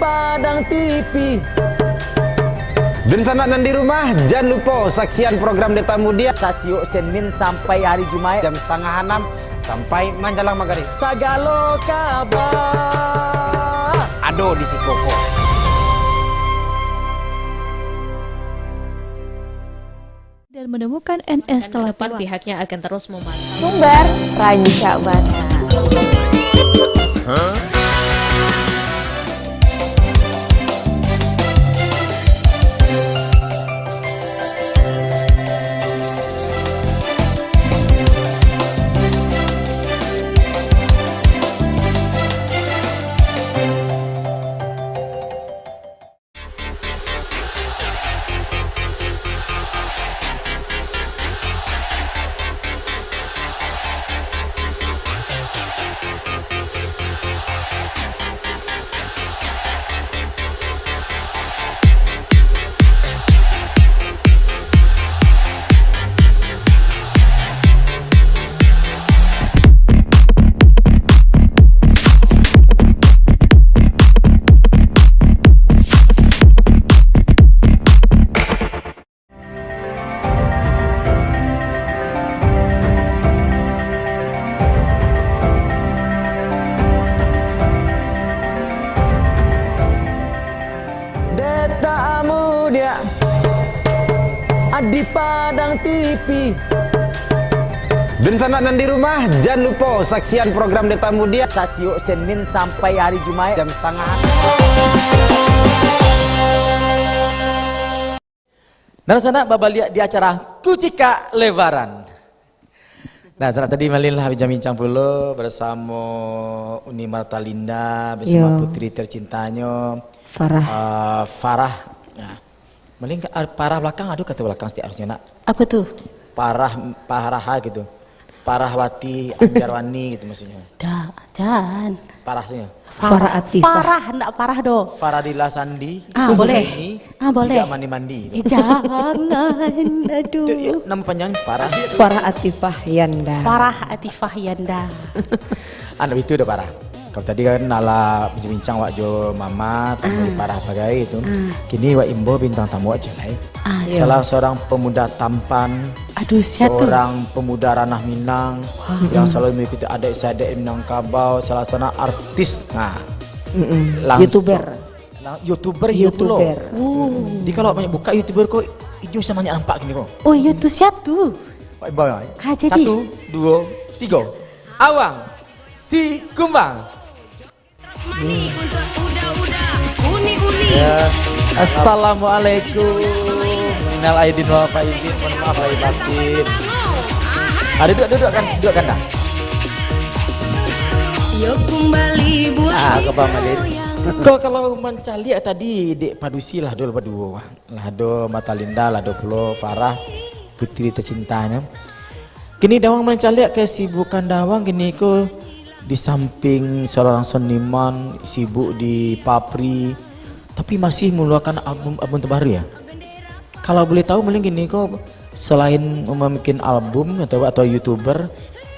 Padang T V. Dunsanak nan di rumah, jan lupo saksian program Dek Tamu Diak satiok Senin sampai hari Jumaik jam satangah anam sampai manjalang magarib. Sagalo kaba ado di siko ko. Dan menemukan N S telah depan, pihaknya akan terus memantau. Sumber, Rancak Bana. Dek Tamu Diak di Padang T V. Dunsanak nan di rumah, jan lupo saksian program Dek Tamu Diak satiok Senin sampai hari Jumaik jam satangah. Nah, sanak babaliak di acara Kucikak Lebaran. Nah, sanak tadi Malin lah bincang-bincang pulo bersamo Uni Martalinda, bersamo Yo. Putri tercintanyo, Farah. Ah, Farah. Nah, Malin ka-, ah, Farah belakang, aduh, kato belakang setiap harusnyo, nak. Apo tu? Farah, Farah gitu. Farahwati Anjarwani gitu maksudnyo. Dak, jan. Farah tu nyo. Farah Atifah. Farah, ndak Farah doh. Faradila Sandi. Ah, boleh. Ini Ah, boleh. Tidak mandi-mandi. Eh, jangan. Aduh. Itu, ya, nama panjang Farah. Farah Atifah Yanda. Farah Atifah Yanda. Anak itu dah Farah. Kalau tadi kan alah bincang-bincang wak jo mama, tamu di Ah. Farah bagai itu. Ah. Kini wak imbo bintang tamu wak jo lai. Ah, iya. Salah seorang pemuda tampan, Aduh, sia tu? Seorang pemuda Ranah Minang Wah. yang selalu mengikuti adat istiadat Minangkabau, salah seorang artis. Nah, Mm-mm. langsung. YouTuber. Lang-, YouTuber, iyo pulo. YouTuber. Oh. Jadi kalau banyak buka YouTuber ko, ijo sama banyak nampak gini ko. Oh, iyo tu sia tu. Baik, baik. Ah, jadi. Satu, dua, tiga. Awang Sikumbang. Ya. Assalamualaikum. Minal aidin wal faizin. Mohon maaf lahir batin. Ah, duduk, duduk kan, duduk kan dah. Yo kumbali buah Ah, kau paham, Malin? Kau kalau mancaliak tadi, Dek Padusi lah dulu berdua, wah. Lah ado Martalinda, lah ado pulo Farah, putri tercintanyo. Kini Dawang mancaliak kesibukan Dawang kini ko, di samping seorang seniman, sibuk di papri, tapi masih mengeluarkan album-album terbaru, ya. Kalau boleh tahu, mungkin kini ko, selain membuat album atau, atau YouTuber,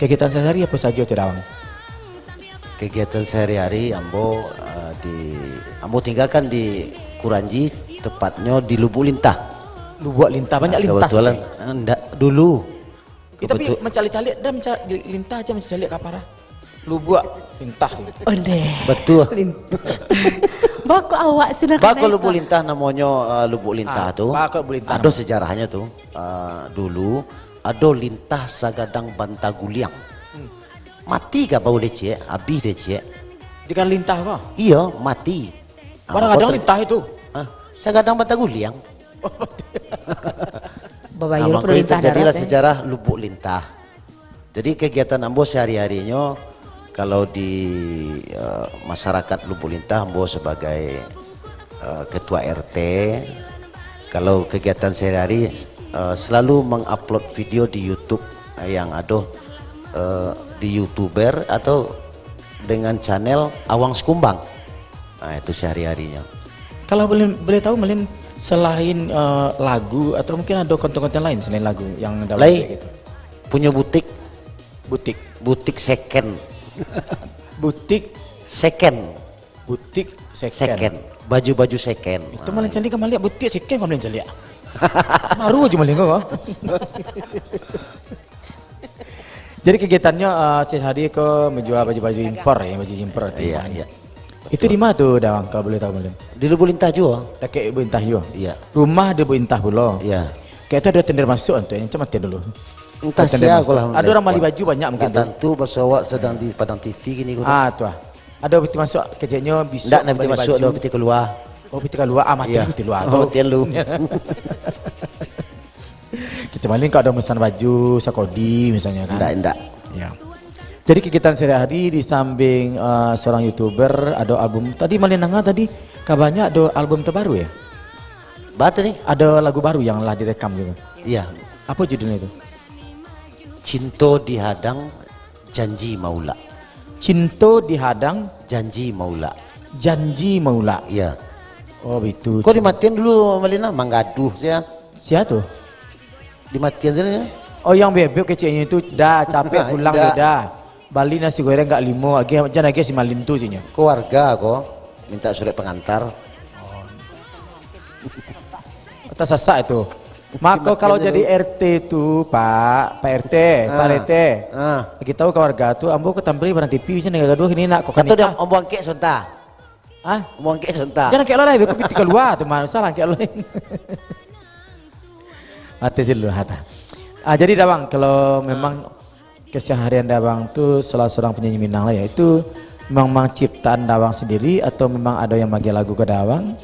kegiatan sehari-hari apa saja tu, Dawang? Kegiatan sehari-hari ambo, eh, di, ambo tinggalkan di Kuranji, tepatnyo di Lubuk Lintah. Lubuk Lintah, banyak Ah, lintah kebetulan, sikit. Eh, ndak, dulu. Eh, tapi Kebetul- mancaliak-caliak, dah manca-, lintah aja mancaliak ka apa dah? Lubuk Lintah. Ondeh. Betul. Lintah. Bako awak sudah Bako kenal Lubuk itu. Lintah namonyo, eh, Lubuk Lintah Ah, tu. Bako Lubuk Lintah Ado nama. Sejarahnyo tu. Eh, dulu, ado lintah sagadang banta guliang. Hmm. Mati ka bau deh, ciek, abih deh, ciek. Di kan lintah ko? Iyo, mati. Mana Ah, kadang kotor. Lintah itu? Hah? Sagadang banta guliang. Babayul Ah, mangko itu lintah jadilah darat, eh. Sejarah Lubuk Lintah. Jadi kegiatan ambo sehari-harinyo, kalau di, eh, masyarakat Lubuk Lintah, ambo sebagai, eh, ketua R T. Kalau kegiatan sehari-hari, eh, selalu mengupload video di YouTube, eh, yang ado, eh, di YouTuber atau dengan channel Awang Sekumbang. Nah, itu sehari-harinya. Kalau boleh, boleh tahu, Malin, selain, eh, lagu, atau mungkin ada konten-konten lain selain lagu yang ada Lain. Gitu? Punya butik. Butik. Butik second. Butik second. Butik second. Second. Baju-baju second. Itu malah caliak ka maliek butik second, kau malah caliak. Baru aja malah kau. Jadi kegiatannya, eh, sehari ko menjual baju-baju impor ya, baju impor. Iya, iya. Itu di mana tu, Dawang, kalau boleh tahu, Malin? Di Lubuk Lintah juga. Dakek Lubuk Lintah juga? Iya. Rumah di Lubuk Lintah pulo? Iya. Kayak itu ada tender masuk tu, yang macam dulu. Entah siapa lah. Ada orang bali baju banyak mungkin tu. Tantu, pasal awak sedang di Padang T V gini ko. Ah, tu ah. Ada pintu masuk, keceknya bisa. Ndak, ndak pintu masuk, ada pintu keluar. Oh, pintu keluar. Ah, mati pintu keluar tu. Mati lu. Kita maling kau ada mesan baju, sakodi misalnya kan? Ndak, ndak. Ya. Jadi kegiatan sehari-hari di samping, eh, seorang YouTuber, ada album. Tadi maling nanga tadi, kabarnya ada album terbaru ya? Batu ni. Ada lagu baru yang lah direkam gitu. Iya. Apa judulnya itu? Cinto dihadang, janji maulak. Cinto dihadang. Janji maulak. Janji maulak. Iya. Oh, begitu. Kok dimatian dulu, Malina? Manggaduh sia. Sia tu? Dimatian saja. Oh, yang bebek kecilnya itu, dah capek pulang dia dah. Bali nasi goreng agak limo, agih, jan agih si Malin tu sinyo. Keluarga ko minta surat pengantar. Atau sasak itu. Mako kalau jadi R T tu, Pak, Pak R T, Pak R T. Ah. Bagi tahu ke warga tu, ambo ke tampil barang T V, macam gaduh ini nak kok. Kato dia, ambo angkek sonta. Ah? Ambo angkek sonta. Jangan angkek lo lah, beko piti keluar tu, mah. Salah angkek lo. Hati dulu, hata. Ah, jadi Dawang, kalau memang keseharian Dawang tu salah seorang penyanyi Minang lah ya, itu memang ciptaan Dawang sendiri atau memang ada yang bagi lagu ke Dawang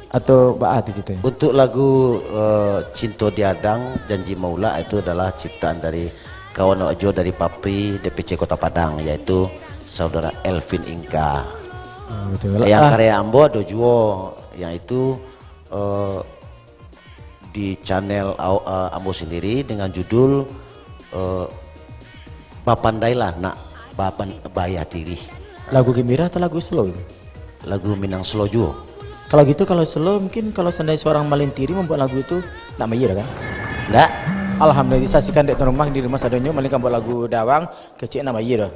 atau baa tu ceritanya? Untuk lagu, eh, Cinto Diadang, Janji Maulak itu adalah ciptaan dari kawan awak jo dari Papri, D P C Kota Padang, yaitu saudara Elvin Ingka. Oh, betul. Yang karya ambo ada juo, yaitu, eh, di channel au-, eh, ambo sendiri dengan judul, eh, Bapandailah Nak Bapan-, Bayah Tirih. Lagu gembira atau lagu slow itu? Lagu Minang slow juo. Kalau gitu, kalau slow, mungkin kalau seandainya seorang Malin Tiri membuat lagu itu, nak mayir kan? Ndak. Alhamdulillah, disaksikan dek tuan rumah, di rumah sadonyo, Malin kan buat lagu Dawang, kecek nak mayir dah.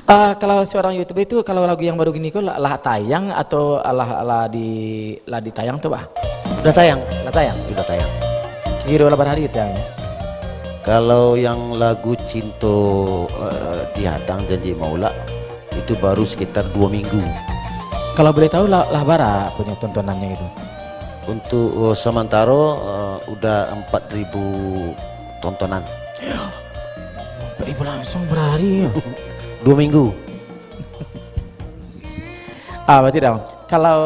Ah, kalau seorang YouTuber itu, kalau lagu yang baru gini ko lah, lah tayang atau lah, lah di, lah ditayang tu, bah? Udah tayang. Lah tayang? Udah tayang. Kiro lah berhari tayang. Kalau yang lagu Cinto, eh, Dihadang Janji Maulak, itu baru sekitar dua minggu. Kalau boleh tahu lah, lah bara punya tontonannya gitu? Untuk, eh, sementara, eh, udah empat ribu tontonan. Empat ribu langsung berhari ya? Dua minggu. Ah, berarti dah. Kalau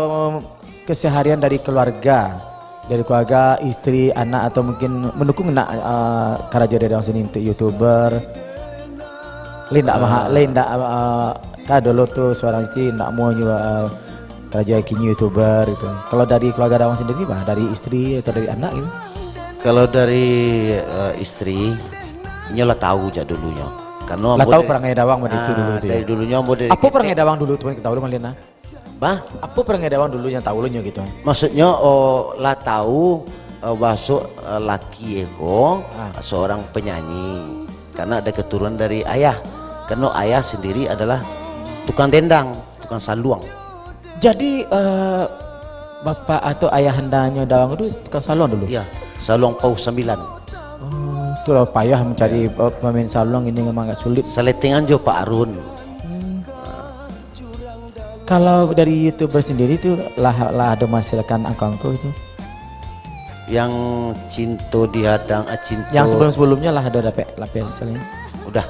keseharian dari keluarga, dari keluarga, isteri, anak, atau mungkin mendukung nak, ah, karajo dari Dawang sini untuk YouTuber? Lain ndak maha-, lain ndak, ah, kan dulu tu seorang isteri ndak mau juga, ah, karajo kini YouTuber gitu. Kalau dari keluarga Dawang sendiri, bah, dari isteri atau dari anak gitu? Kalau dari, eh, isteri, inyo lah tahu jak dulunyo. Karena lah tahu perangai Dawang dari itu dulu tu ya? Dari dulunyo ambo dari. Apa perangai Dawang dulu tu, kan kita tahu lu, Malin, nah? Bah? Apa perangai Dawang dulu yang tahu lo nyo gitu? Maksudnyo, oh, lah tahu, eh, bahaso, eh, laki eko, ah, seorang penyanyi. Karena ada keturunan dari ayah. Karena ayah sendiri adalah tukang dendang, tukang saluang. Jadi, eh, bapak atau ayahandanyo Dawang tu tukang saluang dulu? Iya, saluang Pauh Sambilan. Oh, itulah payah mencari, eh, pemain saluang ini memang agak sulit. Saletingan jo Pak Arun. Hmm. Kalau dari YouTuber sendiri tu lah, lah ada menghasilkan angko-angko itu? Yang Cinto Dihadang, ah, Cinto. Yang sebelum-sebelumnya lah ada dapek lapis ni. Udah.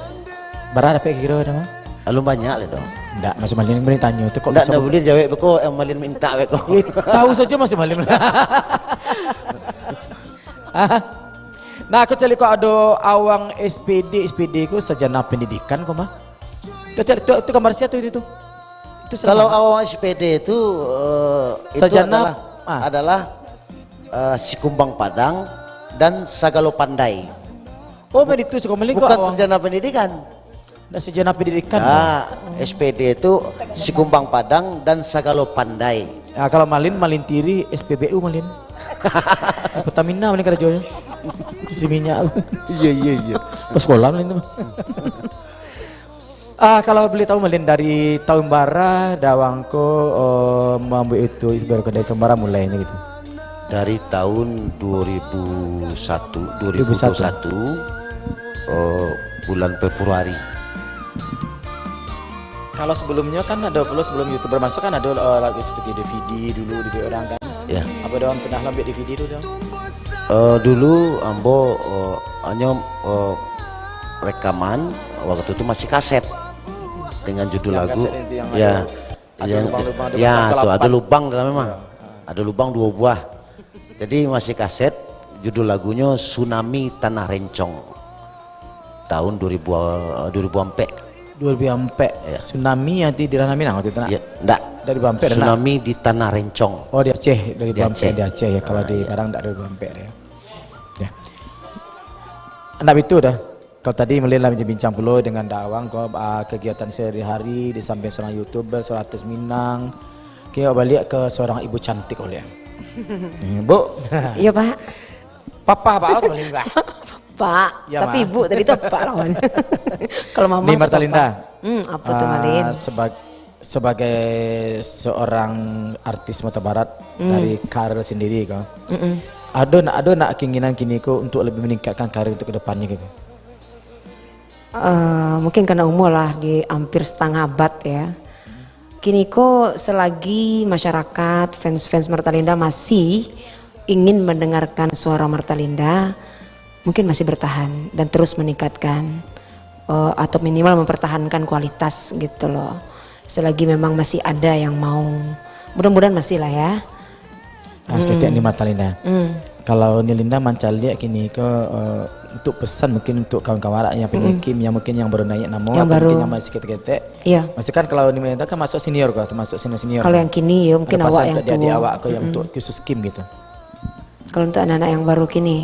Bara dapek kiro ada mah? Alun banyak lah dong. Ndak, masih Malin boleh tanya tu kok. Ndak, bisa ndak boleh jawab beko, eh, Malin minta beko. Eh, tahu saja masih Malin. Nah, aku cari kok ada awang S P D, S P D ku sarjana pendidikan kok mah. Tu, tu, tu, tu gambar siapa itu, itu? Itu kalau awang S P D itu, eh, itu sarjana, adalah, ah, adalah, eh, Sikumbang Padang dan Sagalo Pandai. Oh, main itu Sikumbang. Bukan sarjana pendidikan. Ndak sarjana pendidikan. Nah, S P D itu Sikumbang Padang dan Sagalo Pandai. Nah, kalau Malin, Malin Tiri, S P B U Malin. Pertamina Malin karajonyo. Isi minyak. Iya, iya, iya. Pas sekolah Malin tu. Ah, kalau boleh tahu, Malin, dari tahun bara Dawang ko, eh, mambuek YouTube, baru ka dari tahun bara mulai ni gitu? Dari tahun dua ribu satu, dua ribu dua puluh satu, eh, bulan Februari. Kalau sebelumnya kan ada pulo, sebelum YouTuber masuk kan ada, eh, lagu seperti D V D dulu di orang kan. Ya. Apa Dawang pernah lambek D V D tu, Dawang? Eh, dulu ambo, eh, hanyo, eh, rekaman, waktu tu masih kaset dengan judul lagu. Yang kaset itu yang ya, ada, ada yang lubang-lubang, ada ya, batang tu ada kelapa. Lubang dalam memang. Ya. Ada lubang dua buah. Jadi masih kaset, judul lagunyo Tsunami Tanah Rencong. Tahun dua ribu, eh, dua ribu ampek. Dua ribu ampek. Ya. Tsunami yang di, di Ranah Minang waktu itu, nak? Ya, ndak. Dari Bampek, ndak? Tsunami di Tanah Rencong. Oh, di Aceh, dari Bampek, Aceh. Di Aceh, ya. Kalau di Padang ndak dari Bampek, ya. Ya. Ndak itu dah. Kalau tadi Malin lah bincang-bincang pulo dengan Dawang ko, ah, kegiatan sehari-hari di samping seorang YouTuber, seorang artis Minang. Kini baliak ke seorang ibu cantik, Malin. Hmm, Bu. Iya, Pak. Papa, Pak, lah kembali, Pak. Pak, ya, tapi Ma. Ibu tadi tu Pak lawan. Kalau mama Ni tu Martalinda. Papa. Hmm, apa tu, ah, Malin? Sebag-, sebagai seorang artis Sumatera Barat, hmm, dari karir sendiri ko. Mm-mm. Ado nak, ado nak keinginan kini ko untuk lebih meningkatkan karir untuk ke depannya gitu? Eh, mungkin karena umur lah, di hampir setengah abad ya. Kini ko selagi masyarakat, fans-fans Martalinda masih ingin mendengarkan suara Martalinda, mungkin masih bertahan dan terus meningkatkan, eh, atau minimal mempertahankan kualitas gitu loh. Selagi memang masih ada yang mau, mudah-mudahan masih lah ya. Ah, saketek ni Martalinda. Hmm. Kalau ni Linda mancaliak kini ko, eh, untuk pesan mungkin untuk kawan-kawan awak yang penyikim, yang mungkin yang baru naik namo, atau mungkin yang masih ketek-ketek. Iya. Maksudkan kalau ni Linda kan masuk senior ko, termasuk senior-senior. Kalau yang kini, ya, mungkin ada pesan awak yang untuk adik-adik awak ko yang untuk khusus Kim gitu. Kalau untuk anak-anak yang baru kini,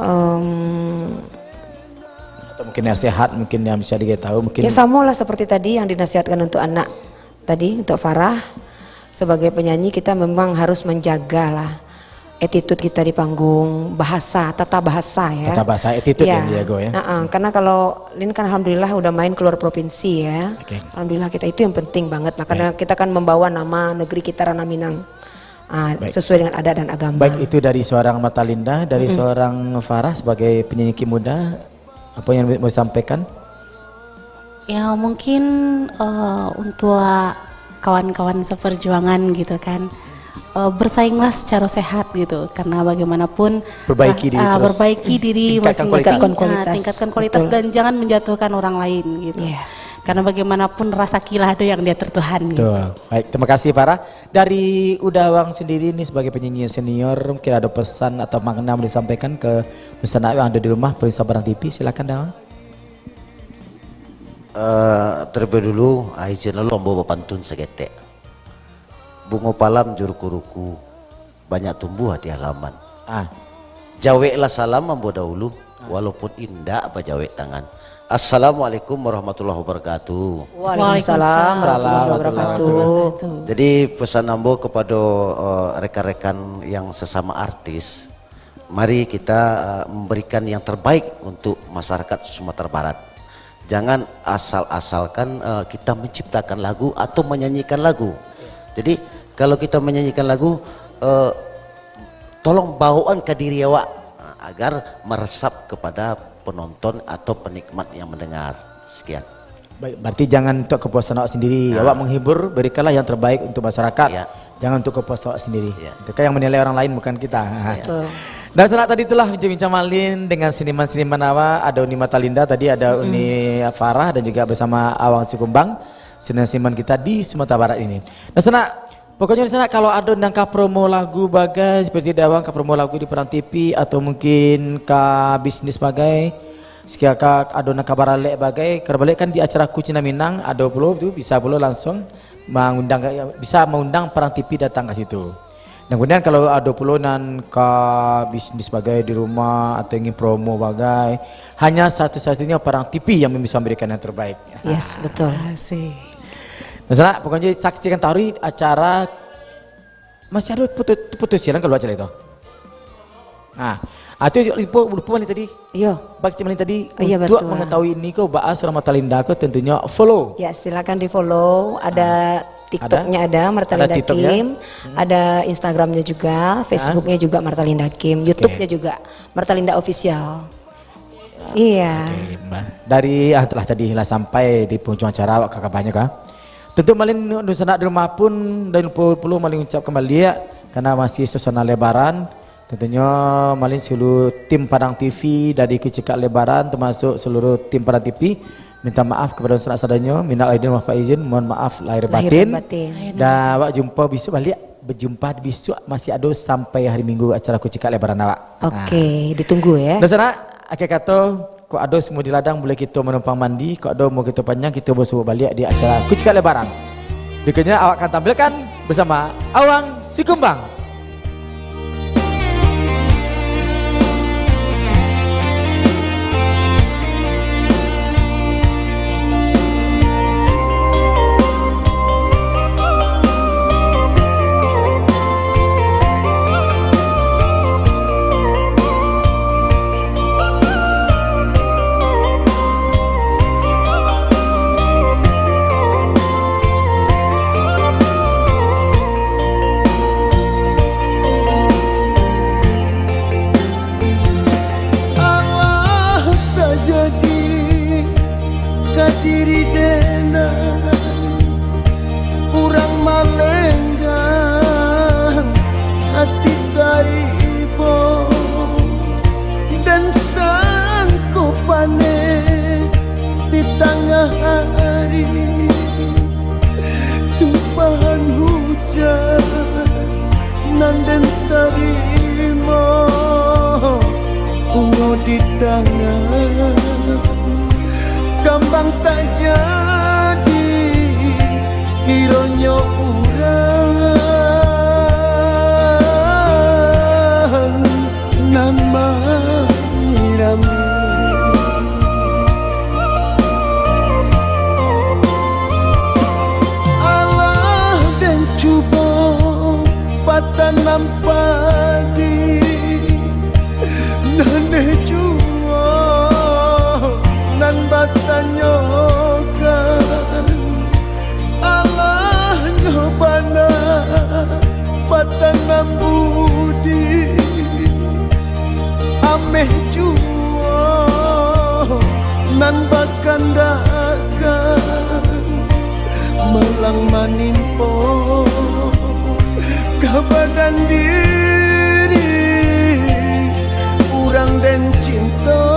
em, atau mungkin nasihat mungkin yang bisa dikasih tahu, mungkin. Ya, sama lah seperti tadi yang dinasihatkan untuk anak tadi, untuk Farah, sebagai penyanyi kita memang harus menjagalah attitude kita di panggung, bahasa, tata bahasa ya. Tata bahasa, attitude yang dijago ya. Heeh, karena kalau Lin kan alhamdulillah udah main keluar provinsi ya. Oke. Alhamdulillah kita, itu yang penting banget lah, karena kita kan membawa nama negeri kita Ranah Minang, ah, sesuai dengan adat dan agama. Baik, itu dari seorang Martalinda, dari seorang Farah sebagai penyanyi Kim muda. Apa yang mau disampaikan? Ya, mungkin, eh, untuk kawan-kawan seperjuangan gitu kan, eh, bersainglah secara sehat gitu, karena bagaimanapun perbaiki diri, ah, terus perbaiki diri, tingkatkan kualitas. Tingkatkan kualitas. Tingkatkan kualitas dan jangan menjatuhkan orang lain gitu. Iya. Karena bagaimanapun rasakilah ada yang diatur Tuhan gitu. Betul. Baik, terima kasih Farah. Dari Uda Wang sendiri nih sebagai penyanyi senior, mungkin ada pesan atau makna mau disampaikan ke pesanak yang ada di rumah, pemirsa Barang T V, silakan Dawang. Eh, terlebih dulu, ah, izin lalu ambo bapantun saketek. Bungo palam jo ruku-ruku, banyak tumbuah di halaman. Ah. Jaweklah salam ambo dahulu, walaupun indak bajawek tangan. Assalamualaikum warahmatullahi wabarakatuh. Waalaikumsalam warahmatullahi wabarakatuh. Jadi, pesan ambo kepada, eh, rekan-rekan yang sesama artis, mari kita, eh, memberikan yang terbaik untuk masyarakat Sumatera Barat. Jangan asal-asalkan, eh, kita menciptakan lagu atau menyanyikan lagu. Jadi, kalau kita menyanyikan lagu, eh, tolong bawaan ka diri awak, eh, agar meresap kepada penonton atau penikmat yang mendengar. Sekian. Baik, berarti jangan untuk kepuasan awak sendiri. Nah. Awak menghibur, berikanlah yang terbaik untuk masyarakat. Ya. Jangan untuk kepuasan awak sendiri. Ya. Itu kan yang menilai orang lain, bukan kita. Ya. Betul. Dan sanak, tadi itulah bincang-bincang Malin dengan seniman-seniman awak, ada Uni Martalinda tadi, ada Uni Farah, dan juga bersama Awang Sikumbang, seniman-seniman kita di Sumatera Barat ini. Dan sanak, pokoknya di sanak, kalau ada nan ka promo lagu bagai, seperti Dawang ka promo lagu di Padang T V, atau mungkin ka bisnis bagai, sekiranya ka ada nan ka baralek bagai, ka baralek kan di acara Kucina Minang, ada pulo tu, bisa pulo langsung mangundang, bisa mengundang Padang T V datang ka situ. Dan kemudian kalau ada pulo nan ka bisnis bagai di rumah atau ingin promo bagai, hanya satu-satunya Padang T V yang bisa memberikan yang terbaik. Yes, betul. Asik. Nah, sanak, pokoknya saksikan taruih acara, masih ada putus, putus siaran kalau acara itu. Ah, ah, tu lupo, lupo Malin tadi. Iyo. Bak Cik Malin tadi, oh, iya, untuk betul mengetahui ini ko, baa surang Martalinda ko, tentunya follow. Ya, silakan di-follow. Ada TikToknya ada, Martalinda Kim. Ada Instagramnya juga, Facebooknya juga Martalinda Kim, YouTube-nya juga Martalinda Official. Iya. Oke, Mbak. Dari, ah, telah tadi lah sampai di penghujung acara, awak ka kabanyo ka. Tentu Malin dunsanak di rumah pun, dan pulo Malin ucapkan baliak, karena masih suasana Lebaran. Tentunyo Malin seluruh tim Padang T V dari Kucikak Lebaran, termasuk seluruh tim Padang T V, minta maaf kepada dunsanak sadonyo, minal aidin wal faizin, mohon maaf lahir batin. Dan awak jumpa besok baliak, berjumpa besok masih ado sampai hari Minggu acara Kucikak Lebaran awak. Oke, ditunggu ya. Dunsanak, akhir kato, kok ado semua di ladang, buliah kito manumpang mandi, kok ado umua kito panjang, kito basuo baliak di acara Kucikak Lebaran. Berikutnya awak akan tampilkan bersama Awang Sikumbang. Alah tajadi ka diri denai, urang malenggang ati taibo, dan sangko paneh di tangah ari. Tumpahan hujan nan den tarimo, bungo di tangan, kambang tak jadi, kironyo urang nan manyiram. Alah den cubo batanam padi, naneh juo nan batanyokan. Alahnyo bana batanam budi, ameh juo nan bakandakan, malang manimpo ka badan diri urang den cinto.